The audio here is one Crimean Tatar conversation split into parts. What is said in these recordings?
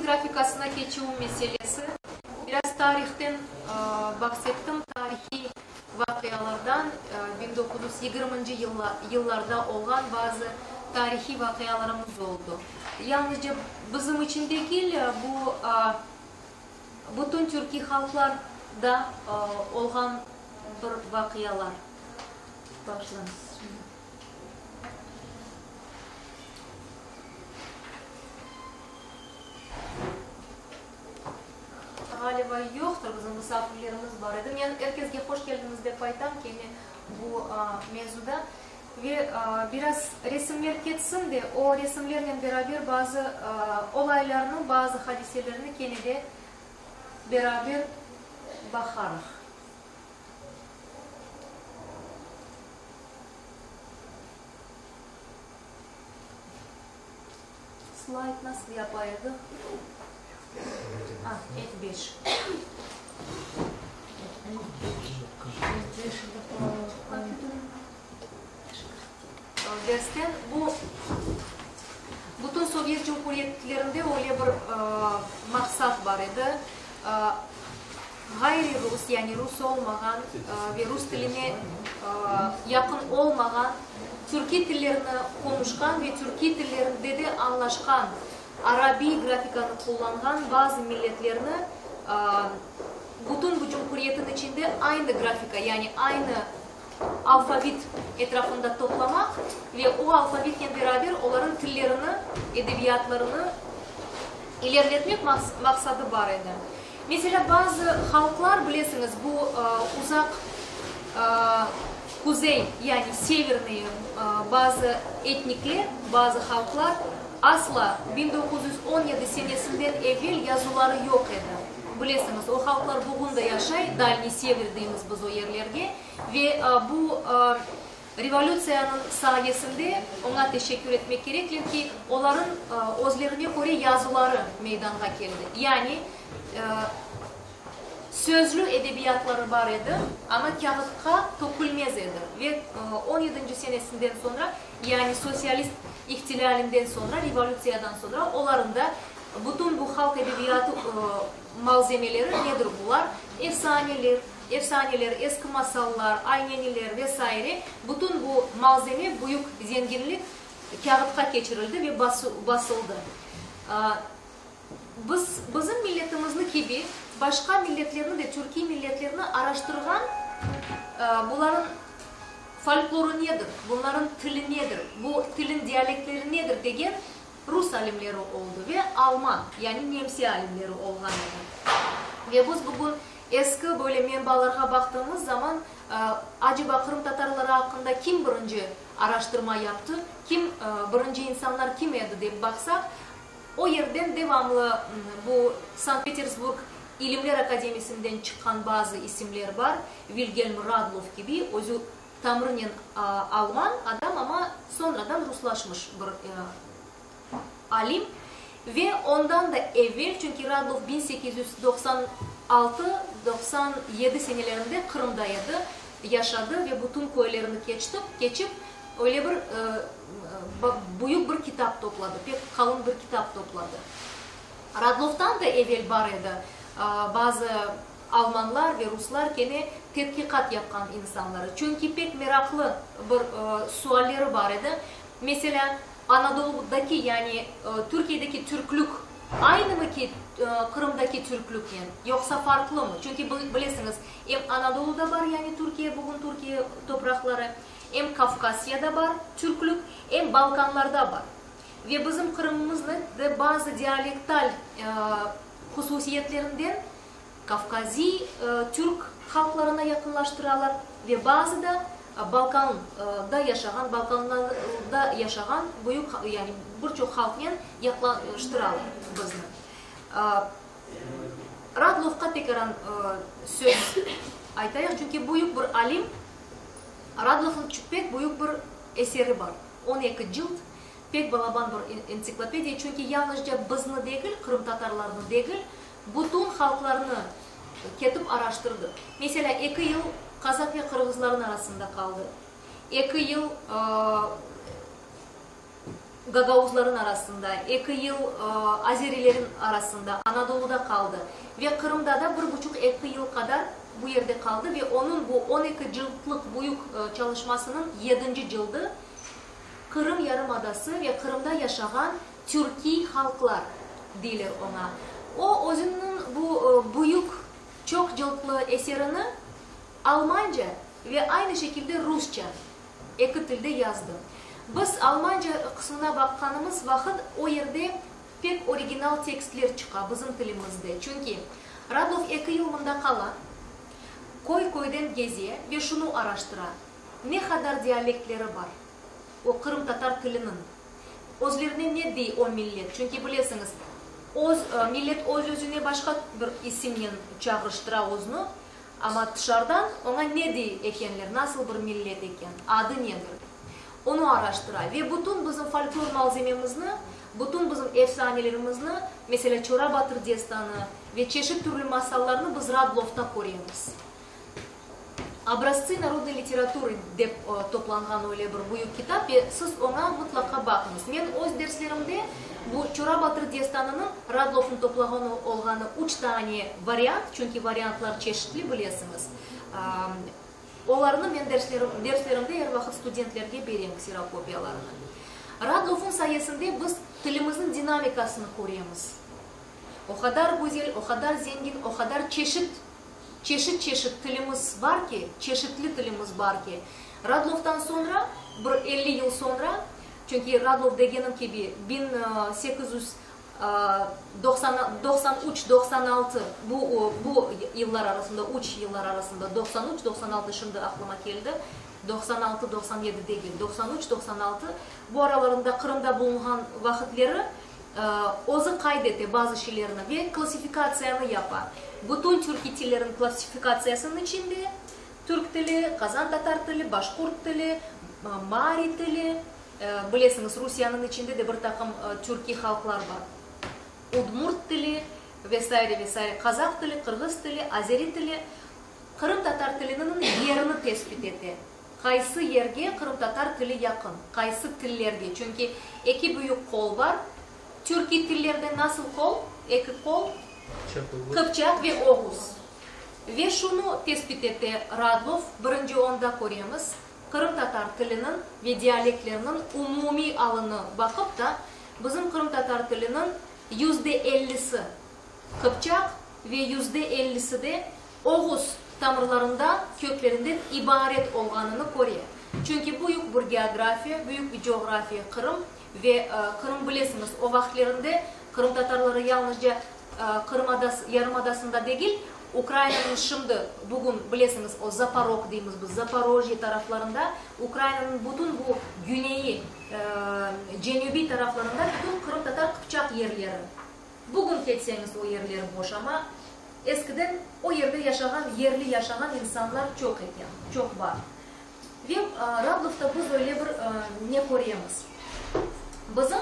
grafikasına keçüv meselesi. Biraz tarihten bahsettim, tarihiy vaqialardan, 1920-nci yıllarda olğan bazı tarihiy vaqialarımız oldu. Yalnızca bizim içün degil, bu bütün türkiy halqlarda olğan bir vaqialar. Bağışlañız. Ğaliba, yoqtır, bizim musafirlerimiz bar edi. Men er kesge hoş keldiñiz dep aytam kene bu mevzuda. Ve biraz resimler ketsin de, o resimlernen beraber bazı olaylarnı, bazı hadiselerni kene de beraber baqarıq. Slayd nasıl yapa edik? Ah, F5. Dersten bu bütün Sovyet cumhuriyetlerinde öyle bir maqsat bar edi. Ğayri rus, yani rus olmağan ve rus tiline yaqın olmağan türkiy tillerini qonuşqan ve türkiy tillerinde de añlaşqan, arabiy grafikanı qullanğan bazı milletlerni bütün bu cumhuriyetin içinde aynı grafika, yani aynı alfavit etrafında toplamaq ve o alfavitnen beraber olarıñ tillerini, edebiyatlarını ilerletmek maqsadı bar edi. Meselâ, bazı halqlar, bilesiñiz, bu uzaq quzey, yani severnıy bazı etnikler, bazı halqlar asla 1917 senesinden evel yazıları yoq edi. Bilesiñiz, o halqlar bugün de yaşay, Dalniy Sever deymiz biz o yerlerge, ve bu revolütsiyanıñ sayesinde, oña teşekkür etmek kerekler ki, olarıñ özlerine köre yazıları meydanğa keldi. Yani, sözlü edebiyatları bar edi, amma kâğıtqa tökülmez edi. Ve on yedinci senesinden soñra, yani sosyalist ihtilâlinden soñra, revolütsiyadan soñra, olarıñ da bütün bu halq edebiyatı malzemeleri nedir bular? Efsaneler, efsaneler, eski masallar, ayneniler ve saire, bütün bu malzeme, büyük zenginlik kâğıtqa keçirildi ve basıldı. Biz, bizim milletimizni kibi, başqa milletlerni de, türkiy milletlerni araştırğan, buların folklorı nedir, bunların tili nedir, bu tilin dialektleri nedir degen rus alimleri oldı ve alman, yani nemse alimleri olğan edi. Ve biz bugün eski böyle menbalarğa baqtığımız zaman, aceba qırımtatarları aqqında kim birinci araştırma yaptı, kim, birinci insanlar kim edi dep baqsaq, o yerden devamlı bu Sankt-Petersburg İlimler Akademisinden çıqqan bazı isimler bar, Vilgelm Radlov kibi, özü tamırnen alman adam, amma sonradan ruslaşmış bir alim. Ve ondan da evel, çünki Radlov 1896, 97 senelerinde Qırımda edi, yaşadı ve bütün köylerini keçti, keçip, öyle bir büyük bir kitap topladı, pek qalın bir kitap topladı. Radlovdan da evel bar edi bazı Almanlar ve ruslar kene tedqiqat yapqan insanları. Çünki pek meraqlı bir sualleri bar edi. Meselâ, Anadoludaki, yani Türkiyedeki türklük aynımı ki Qırımdaki türklüknen, yoqsa farqlımı? Çünki bilesiñiz, em Anadoluda bar, yani Türkiye, bugün Türkiye topraqları, em Kavkasyada bar türklük, em Balkanlarda bar. Ve bizim Qırımımıznı de bazı dialektal hususiyetlerinden Kavkaziy türk halqlarına yaqınlaştıralar ve bazı da Balkanda yaşağan, Balkanlarda yaşağan büyük, yani bir çoq halqnen yaqlaştıralar bizni. Radlovqa tekaran söz aytayıq, çünki büyük bir alim, Radlovnıñ pek büyük bir eseri bar, 12 cılt, pek balaban bir entsiklopediya, çünki yalnızca bizni degil, qırımtatarlarnı degil, Bütün halqlarnı ketip araştırdı. Meselâ, eki yıl qazaq ve qırğızların arasında qaldı. Eki yıl. gagauzların arasında, eki yıl azerilerin arasında, Anadoluda qaldı ve Qırımda da bir buçuq-eki yıl qadar bu yerde qaldı ve onıñ bu 12 cıltlıq büyük çalışmasınıñ yedinci cıldı Qırım yarımadası ve Qırımda yaşağan türkiy halqlar deyler oña. O, özüniñ bu büyük çoq cıltlı eserini almanca ve aynı şekilde rusça eki tilde yazdı. Biz almanca qısmına baqqanımız vaqıt o yerde pek original tekstler çıqa bizim tilimizde. Çünki Radlov eki yıl mında qala, köy-köyden geze ve şunu araştıra, ne qadar dialektleri bar o qırımtatar tiliniñ, özlerine ne dey o millet? Çünki bilesiñiz, öz millet öz-özüne başqa bir isimnen çağrıştıra özüni, Amma tışarıdan oña ne dey ekenler, nasıl bir millet eken, adı nedir? Onı araştıra ve bütün bizim folklor malzememizni, bütün bizim efsanelerimizni, meselâ, Çora Batır destanı ve çeşit türlü masallarnı biz Radlovta köremiz. Obraztsı narodnoy literaturı dep toplanğan öyle bir büyük kitap ve siz oña mıtlaqa baqıñız. Men öz derslerimde bu Çora Batır destanınıñ Radlovnıñ toplağanı olğanı üç tane variant, çünki variantlar çeşitli, bilesiñiz, olarnı men derslerimde er vaqıt studentlerge berem kserokopiyalarını. Radlovnıñ sayesinde biz tilimizniñ dinamikasını köremiz. O qadar güzel, o qadar zengin, o qadar çeşit Çeşit-çeşit tilimiz bar ki, çeşitli tilimiz bar ki, Radlovdan soñra, bir 50 yıl soñra, çünki Radlov degenim kibi, 1893, 96, bu, bu yıllar arasında, üç yıllar arasında, 93, 96, şimdi aqlıma keldi, 96, 97 degil, 93, 96, bu aralarında Qırımda bulunğan vaqıtleri, Özü qayd ete bazı şeylerni ve klassifikatsiyanı yapa. Bütün türkiy tillerniñ klassifikatsiyasınıñ içinde türk tili, qazan-tatar tili, başqurt tili, mari tili, bilesiñiz, Rusiyeniñ içinde de bir taqım türkiy halqlar bar, udmurt tili ve saire, ve saire, qazaq tili, qırğız tili, azeri tili, qırımtatar tiliniñ yerini tesbit ete. Qaysı yerge qırımtatar tili yaqın? Qaysı tillerge? Çünki eki büyük qol bar. Türkiy tillerde nasıl qol? Eki qol, qıpçaq ve oğuz. Ve şunı tesbit ete Radlov, birinci onda köremiz, qırımtatar tiliniñ ve dialektleriniñ umumiy alını baqıp da, bizim qırımtatar tiliniñ yüzde ellisi qıpçaq ve yüzde ellisi de oğuz tamırlarından, köklerinden ibaret olğanını köre. Çünki büyük bir geografiya, büyük bir coğrafiya Qırım ve Qırım bilesiñiz, o vaqıtlerinde qırımtatarları yalnızca Qırım adası, yarımadasında degil, Ukrainanıñ şimdi, bugün bilesiñiz, o Zaporog deymiz biz, Zaporojye taraflarında, Ukrainanıñ bütün bu güneyi, cenübiy taraflarında bütün qırımtatar-qıpçaq yerleri. Bugün ketseñiz o yerler boş, amma eskiden o yerde yaşağan, yerli yaşağan insanlar çoq eken, çoq bar. Ve Radlovda biz öyle bir ne köremiz. Bizim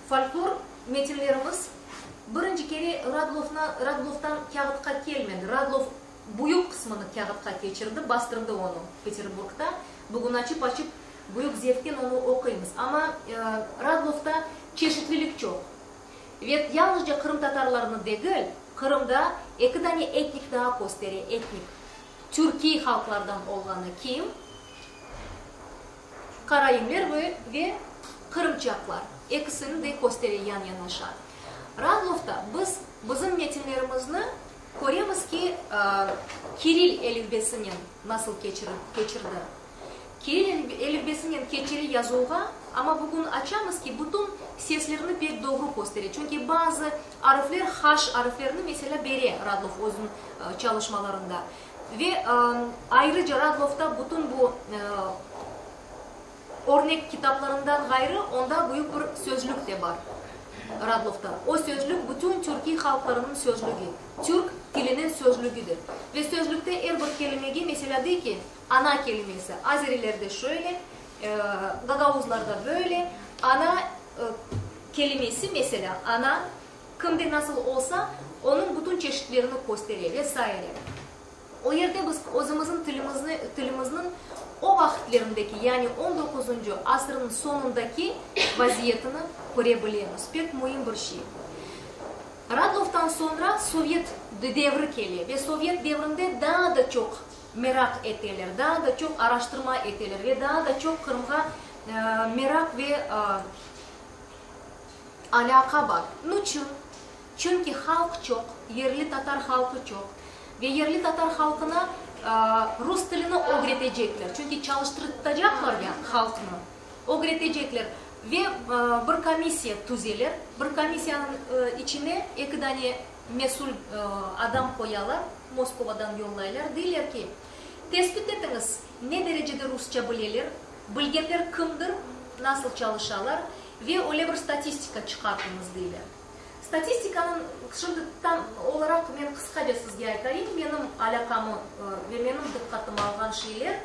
folklor metinlerimiz birinci kere Radlovna, Radlovdan kâğıtqa kelmedi. Radlov büyük qısmını kâğıtqa keçirdi, bastırdı onı Peterburgda. Bugün açıp-açıp Büyük zevqnen onı oquymız. Amma Radlovda çeşitlilik çoq. Ve yalnızca qırımtatarlarnı degil, Qırımda eki dane etnik daa köstere, etnik, türkiy halqlardan olğanı kim? Karaimler ve ve qırımçaqlar. Ekisini de köstere yan-yanaşa. Radlovda biz bizim metinlerimizni köremiz ki, kiril elifbesinen nasıl keçirdi. Kiril elifbesinen keçire yazuvğa, amma bugün açamız ki, bütün seslerni pek doğru köstere, çünki bazı arfler haş arflerini, meselâ, bere Radlov özüniñ çalışmalarında. Ve ayrıca Radlovda bütün bu örnek kitaplarından ğayrı onda büyük bir sözlük de bar, Radlovda. O sözlük bütün türkiy halqlarınıñ sözlügi, türk tiliniñ sözlügidir. Ve sözlükte er bir kelimege, meselâ, dey ki, Ana kelimesi azerilerde şöyle, gagauzlarda böyle, ana kelimesi, meselâ, ana, kimde nasıl olsa, onıñ bütün çeşitlerini köstere ve saire. O yerde biz özümizniñ tilimizni, tilimizniñ o vaqıtlerindeki, yani on doquzıncı asırnıñ soñundaki vaziyetini köre bilemiz. Pek müim bir şey. Radlovdan soñra sovyet devri kele ve sovyet devrinde daa da çoq meraq eteler, daa da çoq araştırma eteler ve daa da çoq Qırımğa meraq ve alâqa bar. Niçün? Çünki halq çoq, yerli tatar halqı çoq ve yerli tatar halqına rus tilini ögretecekler, çünki çalıştırtacaqlar ya halqnı, ögretecekler ve bir komissiya tüzeler, bir komissiyanıñ içine eki dane mesül adam qoyalar, Moskovadan yollaylar, deyler ki, tespit etiñiz, ne derecede rusça bileler, bilgenler kimdir, nasıl çalışalar ve öyle bir statistika çıqartıñız, deyler. Statistikanıñ şimdi tam olaraq men qısqaca sizge aytayım, menim alâqamı ve menim diqqatımı alğan şeyler,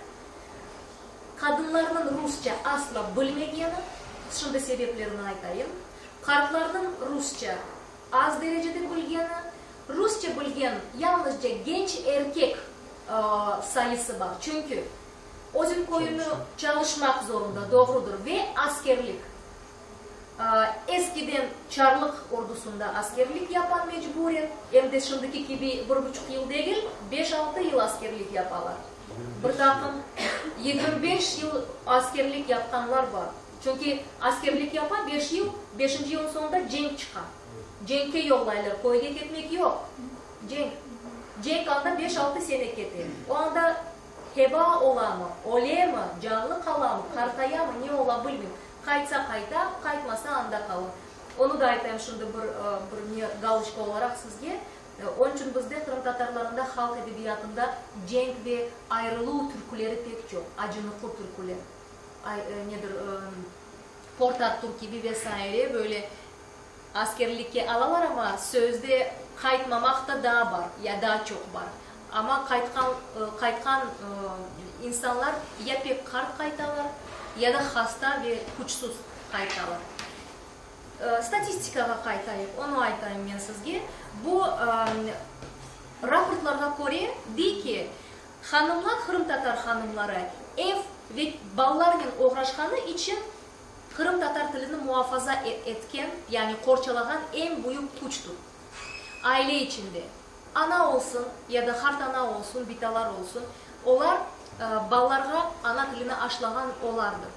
qadınlarnıñ rusça asla bilmegeni, şimdi sebeplerini aytayım, qartlarnıñ rusça az derecede bilgeni, rusça bilgen yalnızca genç erkek sayısı bar, çünki özün köyüni çalışmaq zorunda, doğrudır, ve askerlik. Eskiden çarlıq ordusında askerlik yapan mecburen, em de şimdiki kibi bir buçuq yıl degil, beş-altı yıl askerlik yapalar. Bir taqım 25 yıl askerlik yapqanlar bar. Çünki askerlik yapa beş yıl, beşinci yılnıñ soñunda cenk çıqa. Cenkke yollaylar, köyge ketmek yoq. Cenk. Cenk anda beş-altı sene kete. O anda heba olamı, ölemi, canlı qalamı, qartayamı, ne ola bilmeyim. Qaytsa qayta, qaytmasa anda qala. Onı da aytayım şimdi bir bir ne galoçka olaraq sizge. Onıñ içün bizde qırımtatarlarında halq edebiyatında cenk ve ayrıluv türküleri pek çoq, acınıqlı türküler. Ay, nedir, Port Artur kibi ve saire böyle askerlikke alalar amma sözde qaytmamaq da daa bar, ya daa çoq bar. Amma qaytqan, qaytqan insanlar ya pek qart qaytalar, ya da hasta ve küçsüz qaytalar. Statistikağa qaytayıq, onı aytayım men sizge. Bu raportlarğa köre, dey ki, hanımlar, qırımtatar hanımları ev ve balalarnen oğraşqanı içün qırımtatar tilini muafaza etken, yani qorçalağan eñ büyük küçtür. Aile içinde. Ana olsun, ya da qartana olsun, bitalar olsun, olar balalarğa ana tilini aşlağan olardır.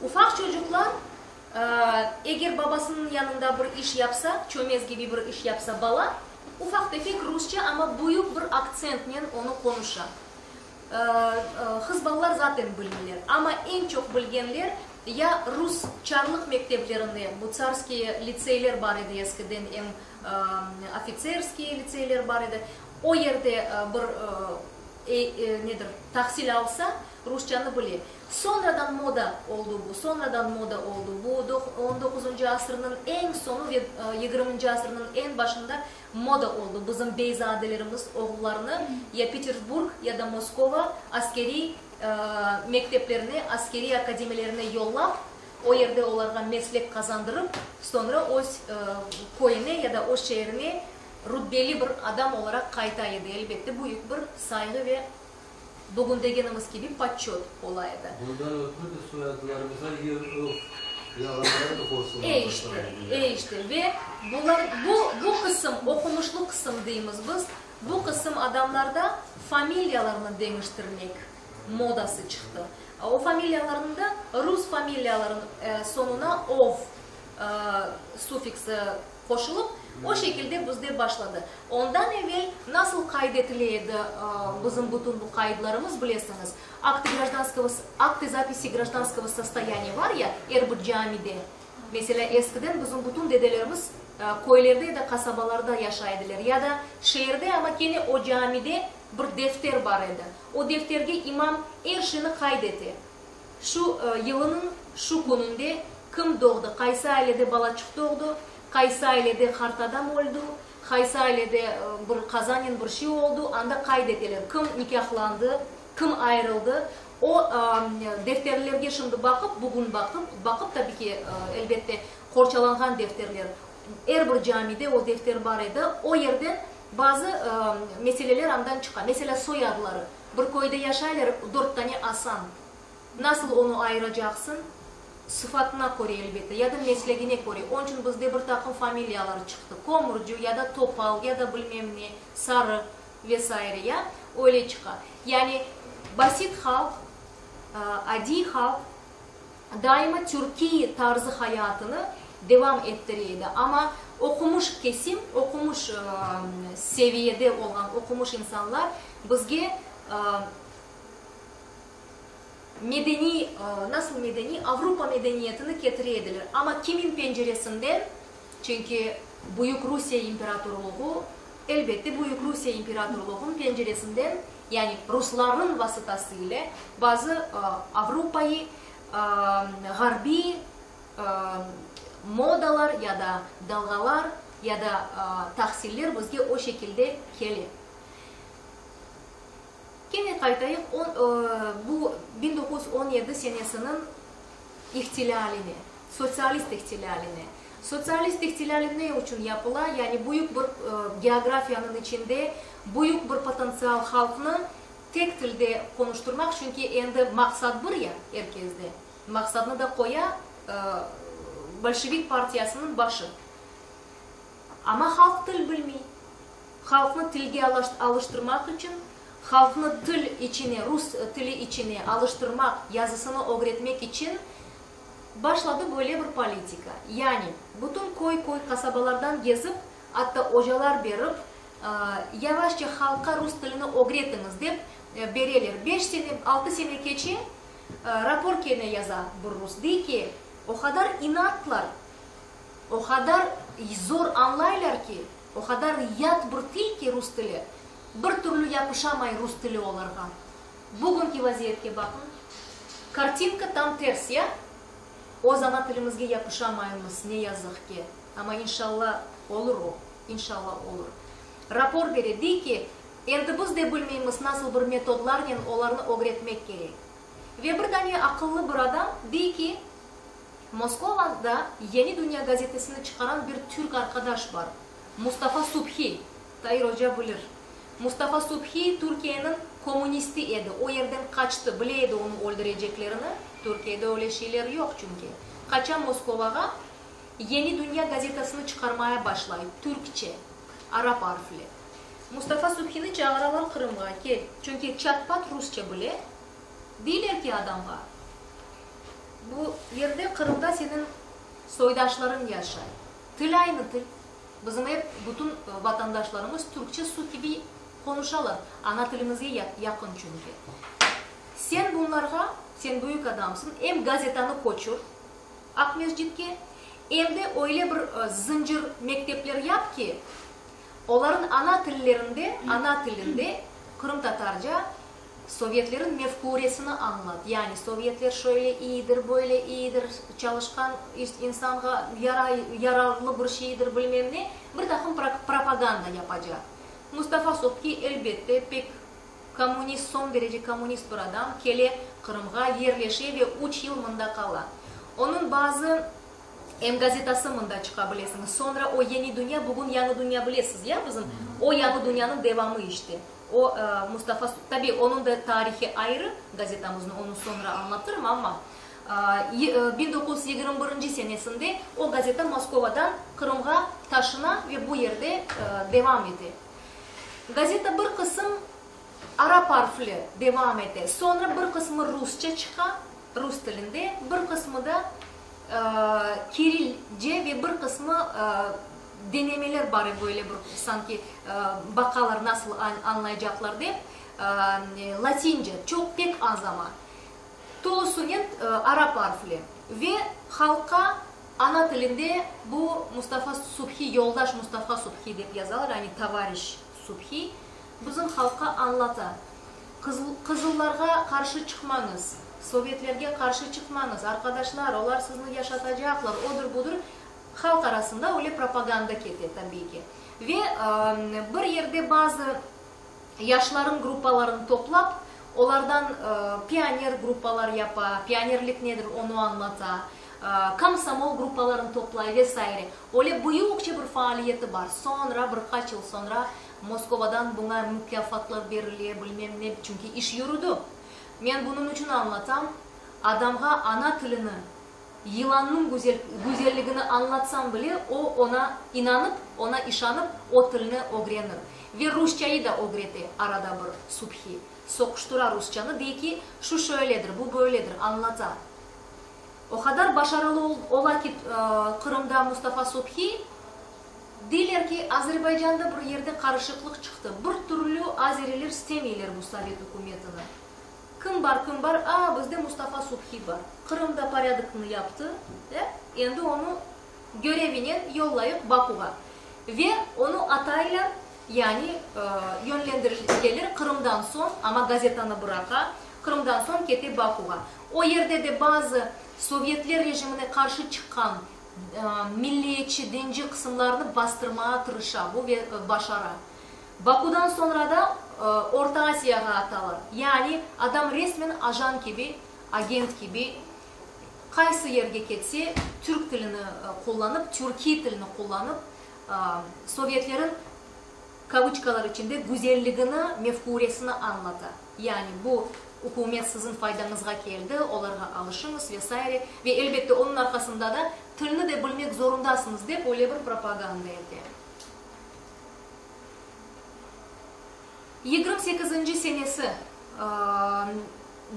Ufaq çocuqlar, eger babasınıñ yanında bir iş yapsa, çömez kibi bir iş yapsa bala, ufaq-tefek rusça, amma büyük bir aktsentnen onı qonuşa. Qız balalar zaten bilmeyler. Amma eñ çoq bilgenler ya rus çarlıq mekteplerinde, bu tsarskiy litseyler bar edi eskiden, em ofitserskiy litseyler bar edi, o yerde bir nedir, tahsil alsa, rusçanı bile. Sonradan moda oldu bu, sonradan moda oldu. Bu on doquzıncı asırnıñ eñ soñu ve yigirminci asırnıñ eñ başında moda oldu. Bizim beyzadelerimiz oğullarını ya Petersburg, ya da Moskova askeriy mekteplerine, askeriy akademiyalerine yollap, O yerde olarğa meslek qazandırıp, soñra öz köyüne ya da öz şeerine rutbeli bir adam olaraq qayta edi. Elbette, büyük bir sayğı ve, bugün degenimiz kibi, poçöt ola edi. Bundan ötrü de soyadlarımıza yer, ov yağanları da qoşulmağa E işte, e işte. Ve bular, bu, bu qısım, oqumışlı qısım deymiz biz, bu qısım adamlarda familiyalarını deñiştirmek modası çıqtı. O familiyalarnıñ da rus familiyalarınıñ soñuna ov suffiksi qoşulıp, o şekilde bizde başladı. Ondan evel nasıl qayd etile edi bizim bütün bu qaydlarımız, bilesiñiz, aktı grajdanskogo, aktı zapisi grajdanskogo sostoyaniya var ya er bir camide. Meselâ, eskiden bizim bütün dedelerimiz köylerde ya da qasabalarda yaşay ediler, ya da şeerde, amma kene o camide bir defter bar edi. O defterge imam er şeyni qayd ete. Şu yılınıñ şu kününde kim doğdı, qaysı ailede balaçıq doğdı, qaysı ailede qart adam öldü, qaysı ailede bir qazanen bir şey oldu, anda qayd eteler, kim nikâhlandı, kim ayırıldı. O defterlerge şimdi baqıp, bugün baqıp, baqıp, tabi ki, elbette, qorçalanğan defterler, er bir camide o defter bar edi, o yerden. Bazı meseleler andan çıqa. Meselâ, soyadları. Bir köyde yaşaylar dört tane Asan. Nasıl onı ayıracaqsıñ? Sıfatına köre, elbette, ya da meslegine köre. Onıñ içün bizde bir taqım familiyalar çıqtı, Kömürcü, ya da Topal, ya da bilmem ne, Sarı ve saire, ya, öyle çıqa. Yani, basit halq, adiy halq daima türkiy tarzı hayatını devam ettire edi. Amma oqumış kesim, oqumış seviyede olğan oqumış insanlar bizge medeniy, nasıl medeniy, Avropa medeniyetini ketire ediler. Amma kimin penceresinden? Çünki Büyük Rusiye imperatorluğı, elbette, Büyük Rusiye imperatorluğınıñ penceresinden, yani ruslarnıñ vasıtası ile bazı avropaiy, ğarbiy modalar ya da dalğalar ya da tahsiller bizge o şekilde kele. Kene qaytayıq bu 1917 senesiniñ ihtilâline, sotsialist ihtilâline. Sotsialist ihtilâli ne içün yapıla? Yani büyük bir geografiyanıñ içinde büyük bir potentsial halqnı tek tilde qonuştırmaq, çünki endi maqsat bir ya er kezde, maqsadnı da qoya bolşevik partiyasınıñ başı. Amma halq til bilmey. Halqnı tilge alıştırmaq içün, halqnı til içine, rus tili içine alıştırmaq, yazısını ögretmek içün başladı böyle bir politika. Yani, bütün köy-köy, qasabalardan gezip, atta ocalar berip, yavaşça halqqa rus tilini ögretiñiz dep bereler. Beş sene, altı sene keçe, rapor kene yaza bir rus, dey ki, o qadar inatlar, o qadar zor añlaylar ki, O qadar yat bir til ki rus tili, bir türlü yapışamay rus tili olarğa. Bugünki vaziyetke baqıñ, kartinka tam ters, ya? Öz ana tilimizge yapışamaymız, ne yazıq ki. Amma inşalla olur o, inşalla olur. Rapor bere, dey ki, endi biz de bilmeymiz nasıl bir metodlarnen olarnı ögretmek kerek. Ve bir dane aqıllı bir adam dey ki, Moskovada Yeni Dünya gazetesini çıqaran bir türk arqadaş bar, Mustafa Subhi, Tair oca bilir. Mustafa Subhi Türkiyeniñ kommunisti edi, o yerden qaçtı, bile edi onı öldüreceklerini, Türkiyede öyle şeyler yoq çünki. Qaça Moskovağa, Yeni Dünya gazetasını çıqarmaya başlay, türkçe, arap arfli. Mustafa Subhini çağıralar Qırımğa, kel, çünki çat-pat rusça bile, deyler ki adamğa, Bu yerde, Qırımda seniñ soydaşlarıñ yaşay. Til aynı til. Bizim ep bütün vatandaşlarımız türkçe su kibi qonuşalar, ana tilimizge yaqın çünki. Sen bunlarğa, sen büyük adamsıñ, em gazetanı köçür Aqmescitke, em de öyle bir zıncır mektepler yap ki, olarıñ ana tillerinde, ana tilinde, qırımtatarca, Sovyetlerin mefkûresini añlat, yani sovyetler şöyle iyidir, böyle iyidir, çalışqan insanğa yaray, yararlı bir şeydir, bilmem ne, bir taqım propaganda yapacaq. Mustafa Subhi, elbette, pek kommunist, soñ derece kommunist bir adam, kele Qırımğa, yerleşe ve üç yıl mında qala. Onıñ bazı em gazetası mında çıqa, bilesiñiz. Soñra o Yeni Dünya, bugün Yañı Dünya bilesiz, ya, bizim, o Yañı Dünyanıñ devamı işte. O, Mustafa, tabiy, onıñ da tarihi ayrı, gazetamıznıñ, onı soñra añlatırım, amma 1921 senesinde o gazeta Moskovadan Qırımğa taşına ve bu yerde devam ete. Gazeta bir qısım arap arfli devam ete, soñra bir qısmı rusça çıqa, rus tilinde, bir qısmı da kirilce ve bir qısmı denemeler bar, böyle bir sanki baqalar nasıl añlaycaqlar dep, latince, çoq, pek az amma, tolusınen arap arfli ve halqqa ana tilinde bu Mustafa Subhi, yoldaş Mustafa Subhi dep yazalar, yani tovariş Subhi, bizim halqqa añlata, Qızıllarğa qarşı çıqmañız, sovetlerge qarşı çıqmañız, arqadaşlar, olar sizni yaşatacaqlar, odır, budır. Halq arasında öyle propaganda kete, tabiy ki. Ve bir yerde bazı yaşların gruppalarını toplap, olardan pioner gruppalar yapa, pionerlik nedir, onı añlata, komsomol gruppalarını toplay ve saire. Öyle büyükçe bir faaliyeti bar. Soñra, bir qaç yıl soñra. Moskovadan buña mukâfatlar berile, bilmem ne, çünki iş yürüdi. Men bunıñ içün añlatam, adamğa ana tilini, yılannıñ güzel güzelligini añlatsañ bile, o, oña inanıp, oña işanıp, o tilni ögrenir. Ve rusçayı da ögrete arada bir Subhi. Soquştıra rusçanı, dey ki, şu şöyledir, bu böyledir, añlata. O qadar başarılı ola ki Qırımda Mustafa Subhi, deyler ki, Azerbaycanda bir yerde qarışıqlıq çıqtı, bir türlü azeriler istemeyler bu sovet ükümetini. Kim bar, kim bar, a, bizde Mustafa Subhi bar, Qırımda porâdoknı yaptı, e, endi onı görevinen yollayıq Bakuğa. Ve onı ataylar, yani yönlendirilgeler Qırımdan soñ, amma gazetanı bıraqa, Qırımdan soñ kete Bakuğa. O yerde de bazı sovyetler rejimine qarşı çıqqan milliyetçi, dinci qısımlarnı bastırmağa tırışa bu ve başara. Bakudan soñra da Orta Asiyağa atalar. Yani adam resmen ajan kibi, agent kibi qaysı yerge ketse, türk tilini qullanıp, türkiy tilini qullanıp, sovyetlerin, kavıçkalar içinde, güzelligini, mefküresini añlata. Yani bu ükümet siziñ faydañızğa keldi, olarğa alışıñız ve saire. Ve elbette onıñ arqasında da tilni de bilmek zorundasıñız dep öyle bir propaganda ete. 28-nci senesi,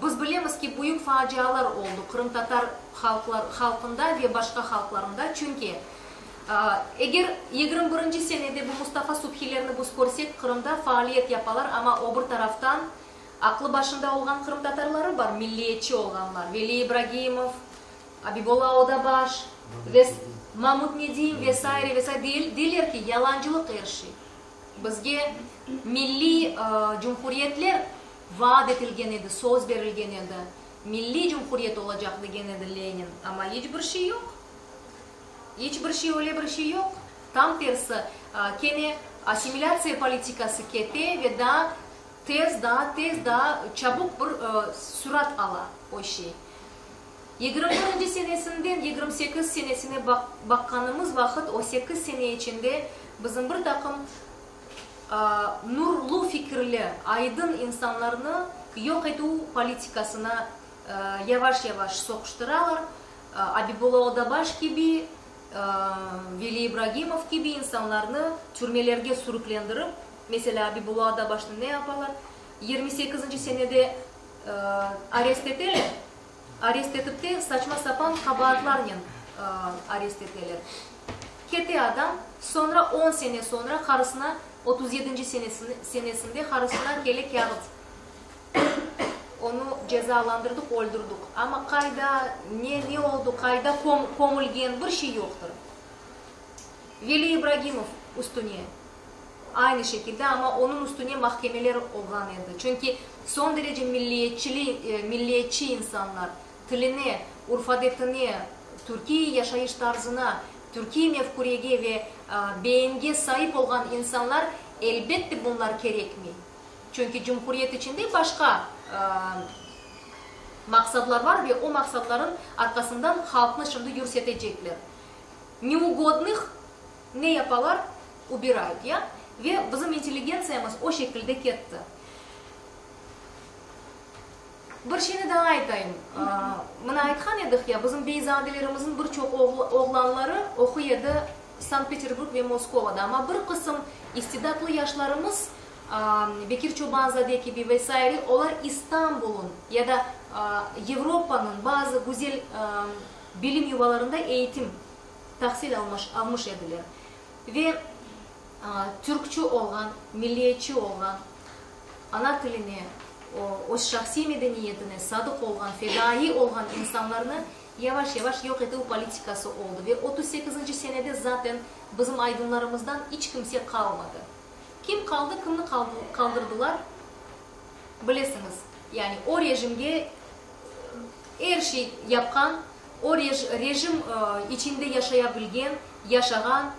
biz bilemiz ki, büyük facialar oldı qırımtatar halqlar halqında ve başqa halqlarında, çünki eger 21-nci senede bu Mustafa Subhilerni biz körsek, Qırımda faaliyet yapalar, amma o bir taraftan aqlı başında olğan qırımtatarları bar, milliyetçi olğanlar, Veli İbragimov, Abibola Odabaş ve Mamut Nedim ve saire ve saire, deyler ki, yalancılıq er şey. Bizge milliy cumhuriyetler vaat etilgen edi, söz berilgen edi. Milliy cumhuriyet olacaq degen edi Lenin, amma iç bir şey yoq. İç bir şey, öyle bir şey yoq. Tam tersi, kene assimilâtsiya politikası kete ve daa tez, daa tez, daa çabuk bir sürat ala o şey. 21-nci senesinden 28 senesine baqqanımız vaqıt, o sekiz sene içinde bizim bir taqım nurlu fikirli, aydın insanlarnı yoq etüv politikasına yavaş-yavaş soquştıralar. Abibulla Odabaş kibi, Veli İbragimov kibi insanlarnı türmelerge sürüklendirip, meselâ, Abibulla Odabaşnı ne yapalar? 28-nci senede arest eteler, arest etip te saçma-sapan qabaatlarnen arest eteler. Kete adam, soñra on sene soñra qarısına, 37-nci senesinde qarısına kele kâğıt. Onı cezalandırdıq, öldürdik. Amma qayda, ne, ne oldı, qayda kömülgen, bir şey yoqtır. Veli İbragimov üstüne aynı şekilde, amma onıñ üstüne mahkemeler olğan edi. Çünki soñ derece milliyetçili, milliyetçi insanlar, tiline, urf-adetine, türkiy yaşayış tarzına, türkiy mefkürege ve beyinge saip olğan insanlar, elbette bunlar kerekmey. Çünki cumhuriyet içinde başqa maqsadlar bar ve o maqsadların arqasından halqnı şimdi yürsetecekler. Neugodnıh ne yapalar? Ubirayut, ya? Ve bizim intelligentsiyamız o şekilde ketti. Bir şeyni daa aytayım. Mına aytqan edik ya, bizim beyzadelerimizniñ bir çoq oğlanları oquy edi Sankt-Peterburg ve Moskovada. Amma bir qısım istidatlı yaşlarımız, Bekir Çoban-zade kibi ve saire, olar İstanbul'un ya da Yevropanıñ bazı güzel bilim yuvalarında eğitim, tahsil almış almış ediler. Ve türkçü olğan, milliyetçi olğan, ana tiline, öz şahsiy medeniyetine sadıq olğan, fedaiy olğan insanlarnı yavaş-yavaş yoq etüv politikası oldı. Ve 38-nci senede zaten bizim aydınlarımızdan iç kimse qalmadı. Kim qaldı, kimni qaldırdılar, bilesiñiz. Yani o rejimge er şey yapqan, o rejim içinde yaşaya bilgen, yaşağan,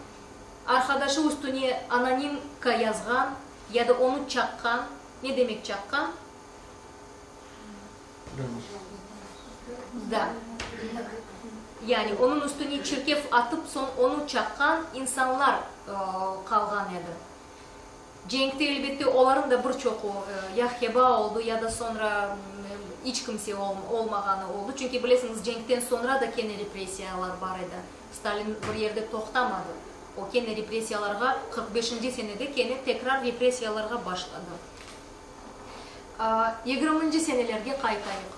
arqadaşı üstüne anonimka yazğan ya da onı çaqqan, ne demek çaqqan? Da. Yani onıñ üstüne çirkef atıp, soñ onı çaqqan insanlar qalğan edi. Cenkte, elbette, olarıñ da bir çoqu ya heba oldı, ya da soñra iç kimse olmağanı oldı. Çünki, bilesiñiz, cenkten soñra da kene repressiyalar bar edi. Stalin bir yerde toqtamadı. O kene repressiyalarğa, 45-nci senede kene tekrar repressiyalarğa başladı. Yigirminci senelerge qaytayıq.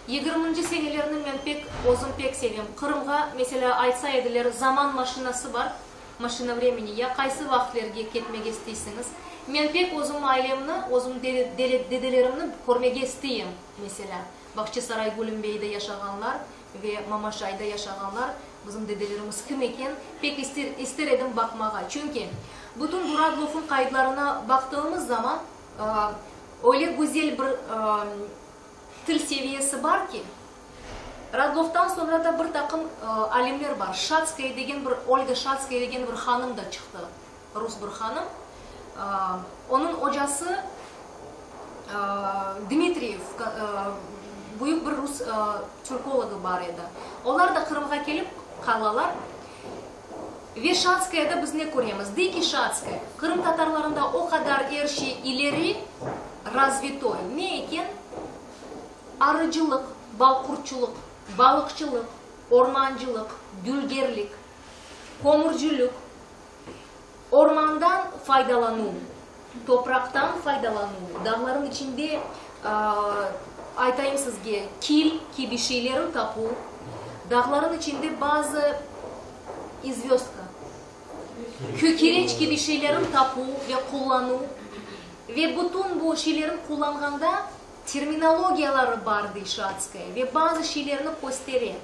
Yigirminci senelerni men pek, özüm pek sevem. Qırımğa, meselâ, aytsa ediler, zaman maşinası bar, maşina vremeni, ya qaysı vaqıtlerge ketmege isteysiñiz? Men pek özüm ailemni, özüm dedelerimni körmege isteyim, meselâ. Bağçasaray Gülümbeyde yaşağanlar ve Mamaşayda yaşağanlar, bizim dedelerimiz kim eken, pek ister edim baqmağa. Çünki bütün bu Radlofnıñ qaydlarına baqtığımız zaman, öyle güzel bir til seviyesi bar ki, Radlovdan soñra da bir taqım alimler bar. Şatskaya degen bir, Olga Şatskaya degen bir hanım da çıqtı, rus bir hanım. Onıñ ocası Dmitriyev, büyük bir rus türkologı bar edi. Olar da Qırımğa kelip qalalar. Ve Şatskayada biz ne köremiz? Dey ki Şatskaya, qırımtatarlarında o qadar er şey ileri, razvitoy. Ne eken? Arıcılıq, balqurtçulıq, balıqçılıq, ormancılıq, dülgerlik, kömürcülük, ormandan faydalanuv, topraqtan faydalanuv, dağların içinde, aytayım sizge, kil kibi şeylerin tapuv, dağların içinde bazı izvöstka, kireç kibi şeylerin tapuv ve qullanuv ve bütün bu şeylerin qullanğanda Terminologiyaları bar, dey Şatskaya, ve bazı şeylerni köstere.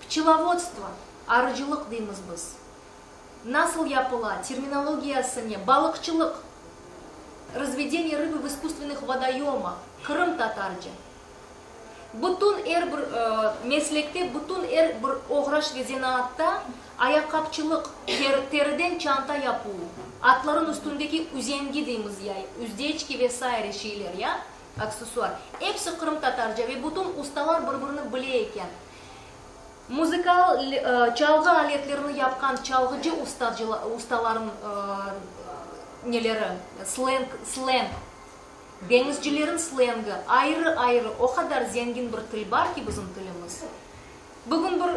Pçelovodstvo, arıcılıq deymiz biz. Nasıl yapıla, terminologiyası ne, balıqçılıq, razvedeniye rıbı v iskusstvennıh vodoyomah, qırımtatarca. Bütün er bir meslekte, bütün er bir oğraş ve zenaatta ayaqqapçılıq, teriden çanta yapuv, atların üstündeki üzengi deymiz ya, üzdeçki ve saire şeyler ya, aksessuar, episi qırımtatarca ve bütün ustalar bir-birini bile eken. Muzıkal çalğı aletlerini yapqan çalğıcı ustaların neleri, slenk, sleng, Deñizcilerin slengi ayrı-ayrı o qadar zengin bir til bar ki bizim tilimiz. Bugün bir.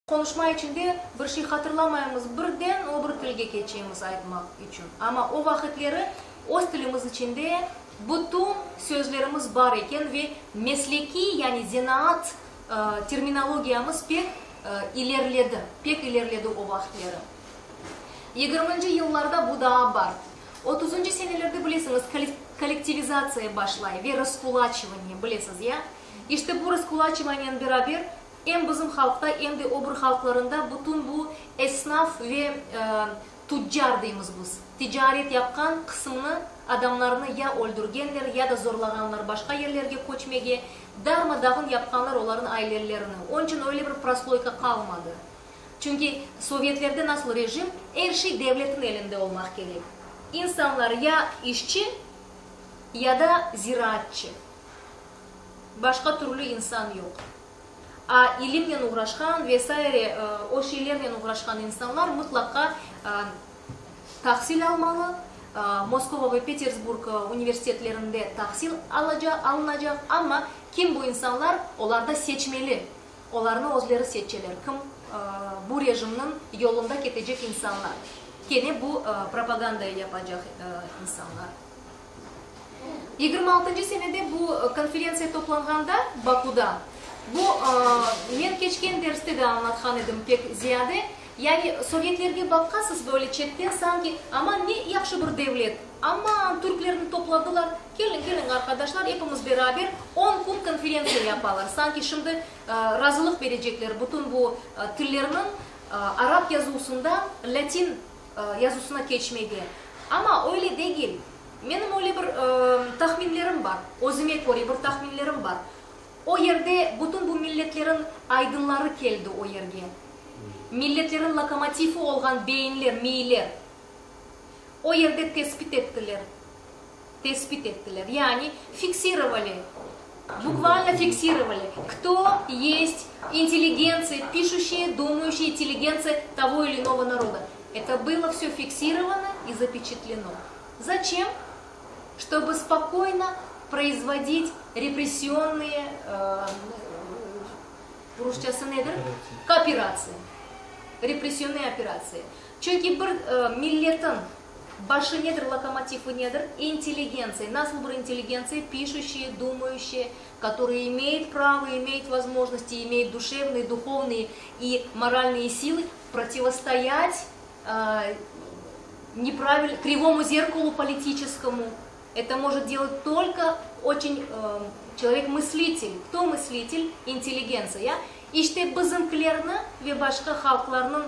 Qonuşma içinde bir şey hatırlamaymız, birden o bir tilge keçemiz aytmaq içün. Amma o vaqıtleri öz tilimiz içinde bütün sözlerimiz bar eken ve meslekiy, yani zenaat terminologiyamız pek ilerledi, pek ilerledi o vaqıtleri. Yigirminci yıllarda bu daa bar. Otuzıncı senelerde bilesiñiz, kollektivizatsiya başlay ve raskulaçivaniye, bilesiz, ya? İşte bu raskulaçivaniyen beraber Em bizim halqta, em de o bir halqlarında bütün bu esnaf ve tuccar deymiz biz, ticaret yapqan qısımnı, adamlarnı ya öldürgenler, ya da zorlağanlar başqa yerlerge köçmege, darma-dağın yapqanlar olarnıñ ailelerini. Onıçün öyle bir prosloyka qalmadı. Çünki sovyetlerde nasıl rejim, er şey devletin elinde olmaq kerek. İnsanlar ya işçi, ya da ziraatçı. Başqa türlü insan yoq. A ilimnen oğraşqan ve saire o şeylernen oğraşqan insanlar mıtlaqa tahsil almalı, Moskova ve Petersburg universitetlerinde tahsil alınacaq, amma kim bu insanlar, olar da seçmeli, olarnı özleri seçeler, kim bu rejimniñ yolunda ketecek insanlar, kene bu propagandayı yapacaq insanlar. Yigirmi altıncı senede bu konferentsiya toplanğanda Bakuda, bu men keçken derste de añlatqan edim pek ziyade, yani sovyetlerge baqqasız böyle çetten sanki aman ne yahşı bir devlet, aman türklerni topladılar, keliñ, keliñ arqadaşlar epimiz beraber on kün konferentsiya yapalar, sanki şimdi razılıq berecekler bütün bu tillerniñ arap yazuvsından latin yazusına keçmege. Amma öyle degil. Menim öyle bir tahminlerim bar, özüme köre bir tahminlerim bar. O yerde bütün bu milletlerin aydınları keldi o yerge. Milletlerin lokomotifi olğan beyinler, miyler. O yerde tesbit ettiler. Tesbit ettiler. Yani fiksirovali, bukvalno fiksirovali, kto yest intelligentsiya, pişuşçaya, dumayuşçaya intelligentsiya togo ili inogo naroda. Eto bylo vsё fiksirovano i zapeçatleno. Zaçem? Çtoby spokoyno proizvodit repressionnıye, rusçası nedir? Kooperatsiya. Repressionnıye operatsiya. Çünki bir milletin başı nedir, lokomotivi nedir? İntelligentsiya. Nasıl bir intelligentsiya? Pişuşçaya, dumayuşçaya, kotorıye imeyet pravo, imeyet vozmojnosti, imeyet duşevnıye, duhovnıye i moralnıye silı protivostoyat nepravil, krivomu zerkalu politiçeskomu. Это может делать только очень человек-мыслитель. Кто мыслитель? Интеллигенция. İşte bizimkilerni ve başqa halqlarnıñ